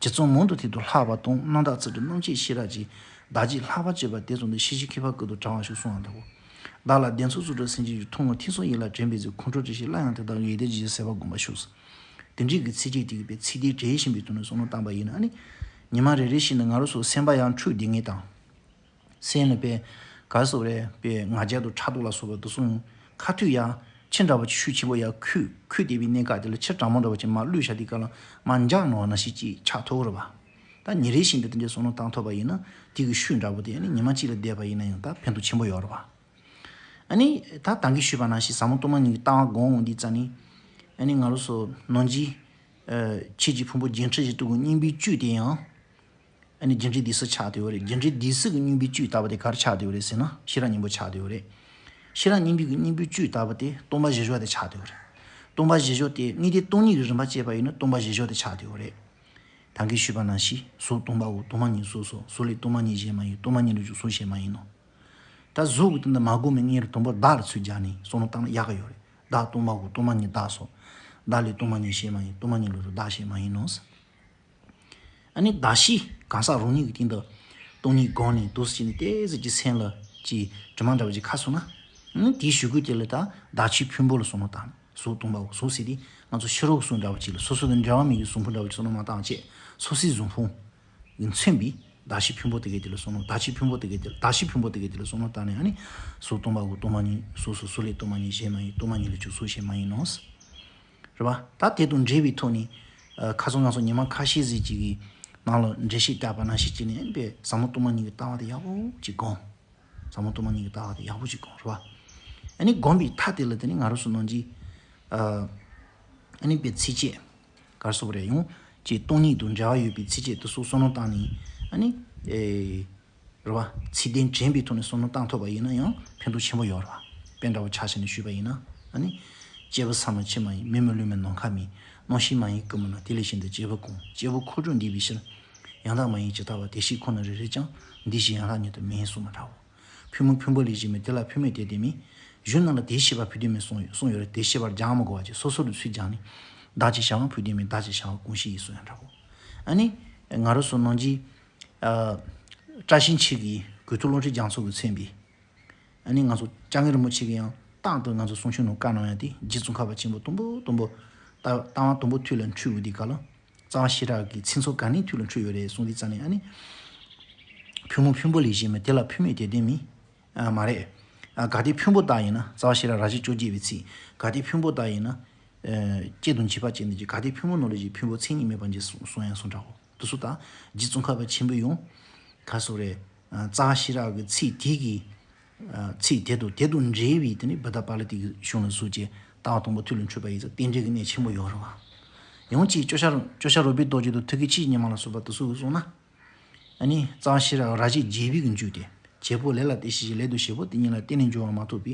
རྗེ་བཙུན་མང་དུ་དེ་དང་ལྷག་པ་དང་། རྣམ་དག་ཚིག་འབྲུ་རྣམ་བཅད་ཤེས་རབ་ཀྱིས། བདག་རྒྱུད་ལྷག་པར་སྤྱོད་པ་དེ་ཙམ་དུ། ཤེས་བཞིན་ཁྱད་པར་ཀུན་ཏུ་བྲལ་བར་ཤོག་གསུངས་པ་ལྟ་བུ། བདག་ལ་གདེང་ཚོད་རྩུབ་འགྲོ་སེམས་ཅན་ཀྱི། ཐུན་མོང་མཐིང་གསུམ་ཡན་ལག་དྲན་པའི་ཚེ། ཁོང་ཁྲོ་དྲི་ཞིམ་སླར་ཡང་དེ་དག་གི། ཡིད་བདེ་ཇི་བཞིན་གསལ་བར་བསྒོམ་པར་ཤོག། དེ་འདྲའི་གི་ཚིགས་བཅད་དེ་གི་པའི་ཚིག་དེ་དྲན་བཞིན་པའི་དོན་ལ་བསམ་བློ་བཏང་པ་ཡིན་ན། ཨ་ནི་ཉི་མ་རེ་རེ་བཞིན་དུ་ང་རང་ཚོ་སེམས་པ་ཡང་འཁྲུག་བསྡད་ངེས་དང་། སེམས་ལ་པའི་ག་རེ་ཟེར་དགོས་རེད། པའི་ང་རྒྱལ་དང་ཕྲག་དོག་ལ་སོགས་པ་དེ་ཚོ་ཁ་ཐུག་ཡང་ཆུ་འདྲ་བོ་ཆུ་ཆེན་པོ་ཡར་ཁོལ་ཁོལ་བསྡད་པའི་གནས་སྐབས་དེ་ལ། ཆུ་གྲང་མོ་འདྲ་བོ་ཅིག་མར་བླུགས་བཞག་དུས་སྐབས་ལ་མར་འཇགས་ནོར་བ་ནང་བཞིན་ཅིག་ཆགས་ཐུབ་ཀྱི་རེད་པ། ད་ཉིན་རེ་བཞིན་དུ་དེ་འདྲའི་བསམ་བློ་བཏང་ཐུབ་པ་ཡིན་ན། དེ་གི་ཤུགས་འདྲ་པོ་དེ་ཨ་ནི་ཉི་མ་གཅིག་ལ་བསྡད་པ་ཡིན་ན་ཡང་ད་ཕན་ཐོགས་ཆེན་པོ་ཡོད་རེད་པ། ཨ་ནི་ད་ད་གིན་ཞུས་པ་ནང་བཞིན་ཟབ་མོ་སྟོང་པ་ཉིད་ཀྱི་ལྟ་བ་སྒོམ་འོང་དུས་ཙམ་ནས། ཨ་ནི་ང་རང་ཚོ་ནང་བཞིན་ཨ་ཆོས་ཀྱི་ཕུང་པོ་བརྒྱད་ཁྲི་བཞི་སྟོང་གི་སྙིང་པོའི་བཅུད་དེ་ཡང་། ཨ་ནི་རྒྱུ་འབྲས་སྡུག་བསྔལ་ཆགས་བསྡད་ཡོད་རེད། རྒྱུ་འབྲས་སྡུག་བསྔལ་གྱི་སྙིང་པོའི་བཅུད་ལྟ་བུ་དེ་ག་རེ་ཆགས་བསྡད་ཡོད་རེད་ཟེར་ན། ཤེས་རབ་སྙིང་པོ་ཆགས་བསྡད་ཡོད་རེད། ཤེས་རབ་སྙིང་པོའི་གི་སྙིང་པོའི་བཅུད་ལྟ་བུ་དེ་སྟོང་པ་བཞི་བཞག་དེ་ཆགས་བསྡད་ཡོད་རེད། སྟོང་པ་བཞི་བཞག་དེ་དངོས་དེ་སྟོང་ཉིད་ཀྱི་རིམ་པ་བྱས་པ་ཡིན་ན་སྟོང་པ་བཞི་བཞག་དེ་ཆགས་བསྡད་ཡོད་རེད། ད་གིན་ཞུས་པ་ནང་བཞིན། གཟུགས་སྟོང་པའོ། སྟོང་པ་ཉིད་གཟུགས་སོ། གཟུགས་ལས་སྟོང་པ་ཉིད་གཞན་མ་ཡིན། སྟོང་པ་ཉིད་ལས་ཀྱང་གཟུགས་གཞན་མ་ཡིན་ནོ། ད་གཟུགས་ཀྱི་སྟེང་དུ་མ་གོ་མི་ངེས་རུ་དང་པོ་བདག་ལ་ཚུར་སྦྱར་ནས་བསམ་བློ་བཏང་ན་ཡག་གི་ཡོད་རེད། བདག་སྟོང་པའོ། སྟོང་པ་ཉིད་བདག་སོ། བདག་ལས་སྟོང་པ་ཉིད་གཞན་མ་ཡིན། སྟོང་པ་ཉིད་ལས་ཀྱང་བདག་གཞན་མ་ཡིན་ནོ། ཨ་ནི་བདག་གཞན་གང་ཟག་རང་ཉིད་ཀྱི་སྟེང་དུ་སྟོང་ཉིད་སྒོམ་ནས་འདུག་སེ་བྱས་ནས་ཏོག་ཙམ་ཅིག་སེམས་ལ་ཅིག་དྲི་མ་འདྲ་བོ་ཅིག་ཁ་སོང་ན། ཨ་ནི་དེའི་གཞུག་གུ་དེ་ལ་ད་བདག་ཆོས་ཕུང་པོ་ལ་བསམ་བློ་བཏང་། གཟུགས་སྟོང་པའོ། གཟུགས་ཟེར་དེ་ང་ཚོ་ཕྱི་རོལ་གྱི་གཟུགས་འདྲ་བོ་ཅིག་ལ། སོ་སོ་དང་འབྲེལ་བ་མེད་པའི་གཟུགས་ཕུང་འདྲ་བོ་ཅིག་བསམ་བློ་མ་བཏང་བྱས། སོ་སོའི་གཟུགས་ཕུང་གིས་མཚོན་པའི་བདག་ཆོས་ཕུང་པོ་དེ་གའི་དེ་ལ་བསམ་བློ། བདག་ཆོས་ཕུང་པོ་དེ་གའི་དེ་ལ། བདག་གཞན་ཕུང་པོ་དེ་གའི་དེ་ལ་བསམ་བློ་བཏང་ནས། ཨ་ནི་གཟུགས་སྟོང་པའོ། སྟོང་པ་ཉིད་གཟུགས་སོ། གཟུགས་ལས་སྟོང་པ་ཉིད་གཞན་མ་ཡིན། སྟོང་པ་ཉིད་ལས་ཀྱང་གཟུགས་གཞན་མ་ཡིན་ནོ། རེད་བ། ད་དེ་དང་འབྲེལ་བའི་ཐོག་ནས། ཨ་ཁ་སང་ང་ཚོ་ཉི་མ་ཁ་ཤས་ཟིག་ཅིག་གི་ནང་ལ་འགྲེལ་བཤད་བཏབ་པ་ནང་བཞིན་བྱས་ནས། ཨ་ནི་པའི་ཟབ་མོ་སྟོང་པ་ཉིད་ཀྱི་ལྟ་བ་དེ་ཡག་པོ་ཅིག་སྒོམ། ཟབ་མོ་སྟོང་པ་ཉིད་ཀྱི་ལྟ་བ་དེ་ཡག་པོ་ཅིག་སྒོམ། རེད་བ། ཨ་ནི་སྒོམ་པའི་མཐའ་དེ་ལ་དེ་ནི་ང་རང་ཚོ་ནང་གི་ཨ་ཨ་ནི་པའི་ཚིགས་བཅད་ག་རེ་ཟེར་དགོས་རེད། ཡང་ཅིག་སྟོང་ཉིད་དང་འབྲེལ་བ་ཡོད་པའི་ཚིགས་བཅད་དེ་ཚོ་བསམ་བློ་བཏང་ནས། ཨ་ནི་ཨེ་རེད་བ། ཚིག་དོན་དྲན་པའི་ཐོག་ནས་བསམ་བློ་བཏང་ཐུབ་པ་ཡིན་ན་ཡང་ཕན་ཐོགས་ཆེན་པོ་ཡོད་རེད་བ། དཔེ་འདྲ་བོ་ཆ་བཞག་ནས་ཞུས་པ་ཡིན་ན། ཨ་ནི་སྐྱེས་བུ་ཚད་མ་ཕྱི་མ་ཡིན། མི་མི་ལུས་མིན་ནམ་མཁའ་མིན། རྣམ་ཤེས་མ་ཡིན་སྐུ་མི་སྣང་། དེ་ལས་གཞན་དུ་སྐྱེས་བུ་གང་། སྐྱེས་བུ་འཁོར་དུ་འདུས་པའི་ཕྱིར། ཡང་དག་མ་ཡིན་ཇི་ལྟ་བར། དེ་ཕྱིར་ཁོ་ན་རེ་རེ་ཀྱང་། འདུས་ཤིང་ཡང་དག་ཉིད་དུ་མི་གསུངས་པ་འདྲ་བོ། ཕུང་པོ་ཕུང་པོ་ལས་གཞན་མིན། དེ་ལ་ཕུང་མེད་དེ་དོན་མིན། གཞན་རྣམས་ལ་དེ་ཤེས་པ་ཕུང་དོན་མིན་གསུངས་ཡོད་རེད། དེ་ཤེས་པར་སྦྱང་མི་དགོས་པ་ཅིག་སོ་སོ་རུ་ཚུར་སྦྱངས་ནས། བདག་གཅིག་བྱ་བ་ཕུང་དོན་མིན། བདག་གཅིག་བྱ་བ་ཀུན་ཤེས་ཡིན་གསུངས་ཡང་འདྲ་བོ། ཨ་ནི་ང་རང་ཚོ་ནང་གི་ཨ་བཀྲ་ཤིས་འཁྱིལ་གྱི་གུས་ཐུབ་བློ་གྲོས་རྒྱ་མཚོ་གིས་མཚོན་པའི། ཨ་ནི་ང་ཚོ་སྐྱབས་མགོན་རིན་པོ་ཆེ་གིས་ཡང་རྟག་ཏུ་ང་ཚོ་གསུང་ཆོས་ནང་བཀའ་གནང་ཡ་དེ། རྗེ་ཙོང་ཁ་པ་ཆེན་པོ་དང་པོ་དང་པོ་ལྟ་ལྟ་བ་དང་པོ་ཐོག་ལ་འཁྲུངས་ཡོད་དུས་སྐབས་ལ། རྩ་བ་ཤེས་རབ་ཀྱི་ཚིག་མཛོད་ག་ནས་ཐོག་ལ་འཁྲུངས་ཡོད་རེད་གསུངས་དུས་ཙམ་ནས། ཨ་ནི་ཕུང་པོ་ཕུང་པོ་ལས་གཞན་མིན། དེ་ལ་ཕུང་མེད་དེ་དོན་མིན། ཨ་མ་རེད། ཨ་གལ་ཏེ་ཕུང་པོ་ལྟར་ཡིན་ན། རྩ་བ་ཤེས་རབ་རབ་བྱེད་བཅོ་བརྒྱད་པའི་ཚིག་གལ་ཏེ་ཕུང་པོ་ལྟར་ཡིན་ན། ཨ་སྐྱེ་དང་འཆི་བ་ཅན་དུ་འགྱུར། གལ་ཏེ་ཕུང་པོ་རྣམས་ལས་གཞན། ཕུང་པོ་མཚན་ཉིད་མེད་པར་འགྱུར་གསུངས་ཡང་གསུངས་འདྲ་བོ། དེ་ཚོ་ད་རྗེ་ཙོང་ཁ་པ་ཆེན་པོས་ཡང་ག་རེ་ཟེར་དགོས་རེད། ཨ་རྩ་བ་ཤེས་རབ་ཀྱི་ཚིག་དེ་གི་ཨ་ཚིག་དེ་དང་དེ་དང་འབྲེལ་བའི་དེ་ནི་བུདྡྷ་པཱ་ལི་ཏའི་གཞུང་ལ་བཟུང་བྱས། ལྟ་བ་དང་པོ་ཐོག་ལ་འཁྲུངས་པ་ཡིན་ཙང་རྟེན་འབྲེལ་གྱི་གནད་ཆེན་པོ་ཡོད་རེད་བ། ཡང་གཅིག་སྐྱོ་ཤར་སྐྱོ་ཤར་རོལ་པའི་རྡོ་རྗེ་དང་ཐུགས་ཀྱི་ཆོས་ཉི་མ་ལ་སོགས་པ་དེ་ཚོ་གིས་གསུངས་ན། ཨ་ནི་རྩ་བ་ཤེས་རབ་རབ་བྱེད་རྒྱས་པའི་གི་མཇུག་དེ། བྱེད་པོ་ལས་ལ་དེ་ཤེས་ཤིང་། ལས་དང་བྱེད་པོ་དེ་གཉིས་ལ་བརྟེན་ནས་འབྱུང་བ་མ་གཏོགས་པའི་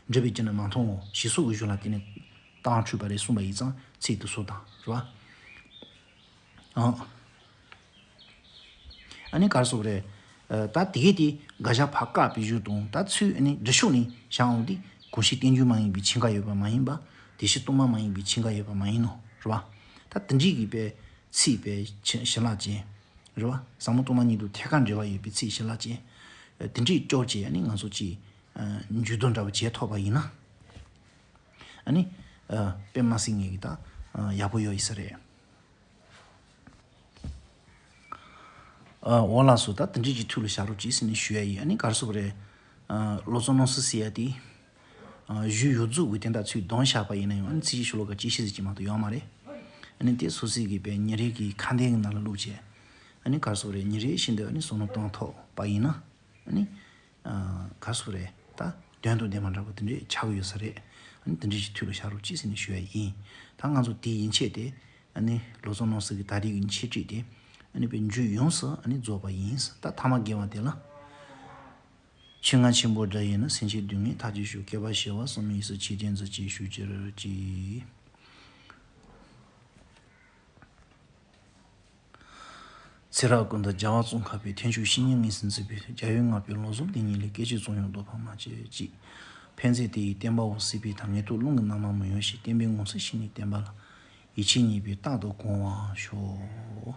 འབྲས་བུའི་རྒྱུ་ནི་མ་མཐོང་ངོ་། ཞེས་སོགས་ཀྱི་གཞུང་ལ་བརྟེན་ནས་རྟགས་འཁྲུལ་པ་རེད་གསུངས་པ་ཡིན་ཙང་ཚིག་དེ་ཚོ་དང་རེད་བ། ཨང་། ཨ་ནི་ག་རེ་ཟེར་དགོས་རེད། ཨ་ད་དེ་གའི་དེ་དགག་བྱ་ཕར་བཀག་པའི་གཞུག་དང་། ད་ཚུར་ཨ་ནི་འགྲེལ་ཕྱོགས་ནས་བཞག་འོང་དུས། གང་ཞིག་རྟེན་འབྱུང་མ་ཡིན་པའི་ཕྱིན་ཁ་ཡོད་པ་མ་ཡིན་པ། དེ་ཕྱིར་སྟོང་པ་མ་ཡིན་པའི་ཕྱིན་ཁ་ཡོད་པ་མ་ཡིན་ནོ། རེད་བ། ད་དེ་འདྲའི་གི་པའི་ཚིག་པའི་ཕྱི་ཕྱི་ལ་ཅན། རེད་བ། ཟབ་མོ་སྟོང་པ་ཉིད་དང་ཐད་ཀར་འབྲེལ་བ་ཡོད་པའི་ཚིག་ཕྱི་ལ་ཅན། ཨ་དེ་འདྲའི་སྐྱོར་བྱས་ཨ་ནི་ང་ཚོ་ཅིག་ཨ་འཇུག་ལྡོག་འདྲ་བོ་བྱས་ཐུབ་པ་ཡིན་ན། ཨ་ནི་ཨ་དཔེ་མ་སྲིད་ངེས་ཀྱི་ད་ཨ་ཡག་པོ་ཡོད་ཡིན་ས་རེད། ཨ་འོ་ལགས་སོ། ད་དེ་འདྲའི་གི་ཐོག་ལ་བཞག་རོགས་གྱིས་ཟེར་ནས་ཞུ་ཡ་ཡིན། ཨ་ནི་ག་རེ་ཟེར་དགོས་རེད། ཨ་བློ་བཟང་སྣང་སྲིད་ཟེར་ཡ་དེ། ཨ་གཞུང་ཡོངས་རྫོགས་ཀྱི་དེ་འདྲ་ཚུར་བསྡོམས་བཞག་པ་ཡིན་ན་ཡང་། ཨ་ནི་ཚིག་གཅིག་ཤོ་ལོ་ཀ་གཅིག་བཤད་ཟིག་ཅིག་མ་གཏོགས་ཡོད་མ་རེད། ཨ་ནི་དེ་སོ་སོའི་གི་པའི་ཉིན་རེ་གི་ཁ་འདོན་གྱི་ནང་ལ་བླུགས་བྱས། ཨ་ནི་ག་རེ་ཟེར་དགོས་རེད། ཉིན་རེ་བཞིན་དུ་ཨ་ནི་བསམ་བློ་བཏང་ཐུབ་པ་ཡིན་ན། ཨ་ནི་ཨ་ག་རེ་ཟེར་དགོས་རེད། ད་དོན་དང་ལྡན་པ་འདྲ་པོ་དེ་འདྲས་ཆགས་ཀྱི་ཡོད་ས་རེད། ཨ་ནི་དེ་འདྲའི་གི་ཐོག་ལ་བཞག་རོགས་གྱིས་ཟེར་ནས་ཞུ་ཡ་ཡིན། ད་ང་ཚོ་དེ་ཡན་ཆད་དེ། ཨ་ནི་བློ་བཟང་སྣང་སྲིད་ཀྱི་ད་རེས་ཀྱི་འཆད་ཁྲིད་དེ། ཨ་ནི་པའི་མཇུག་ཡོངས་སུ་ཨ་ནི་རྫོགས་པ་ཡིན། ད་ཐ་མ་དགེ་བ་དེ་ལ། ཆོས་རྔ་ཆེན་པོ་སྒྲ་ཡིས་ནི། སེམས་ཅན་སྡུག་བསྔལ་མཐའ་བརྒྱད་ཞི། བསྐལ་པ་བྱེ་བ་གསུམ་ཡི་སུ། ཆོས་ཀྱི་མཛོད་ཅིག་ཞུ་གྱུར་ཅིག། ཚེ་རབས་ཀུན་ཏུ་རྒྱལ་བ་ཙོང་ཁ་པའི། མཐའ་མཇུག་བཤེས་གཉེན་ངོས་འཛིན་མཛད་པའི། རྒྱལ་བའི་ངག་པས་བློ་བཟང་དེ་ཉིད་ལས། སྐད་ཅིག་ཙམ་ཡང་ལྡོག་པར་མ་བྱས་ཅིག། ཕན་མཛད་དེ་ཡི་བསྟན་པ་འོད་གསལ་བའི་མཐར། ཉན་ཐོས་སློབ་མའི་རྣམ་མང་མི་གཡོ་ཞིང་། བསྟན་པའི་ངོ་མཚར་ཤེས་ནས་བསྟན་པ་ལ། ཡིད་ཆེས་ཉེས་པའི་རྟག་ཏུ་དགོངས་པར་ཤོག།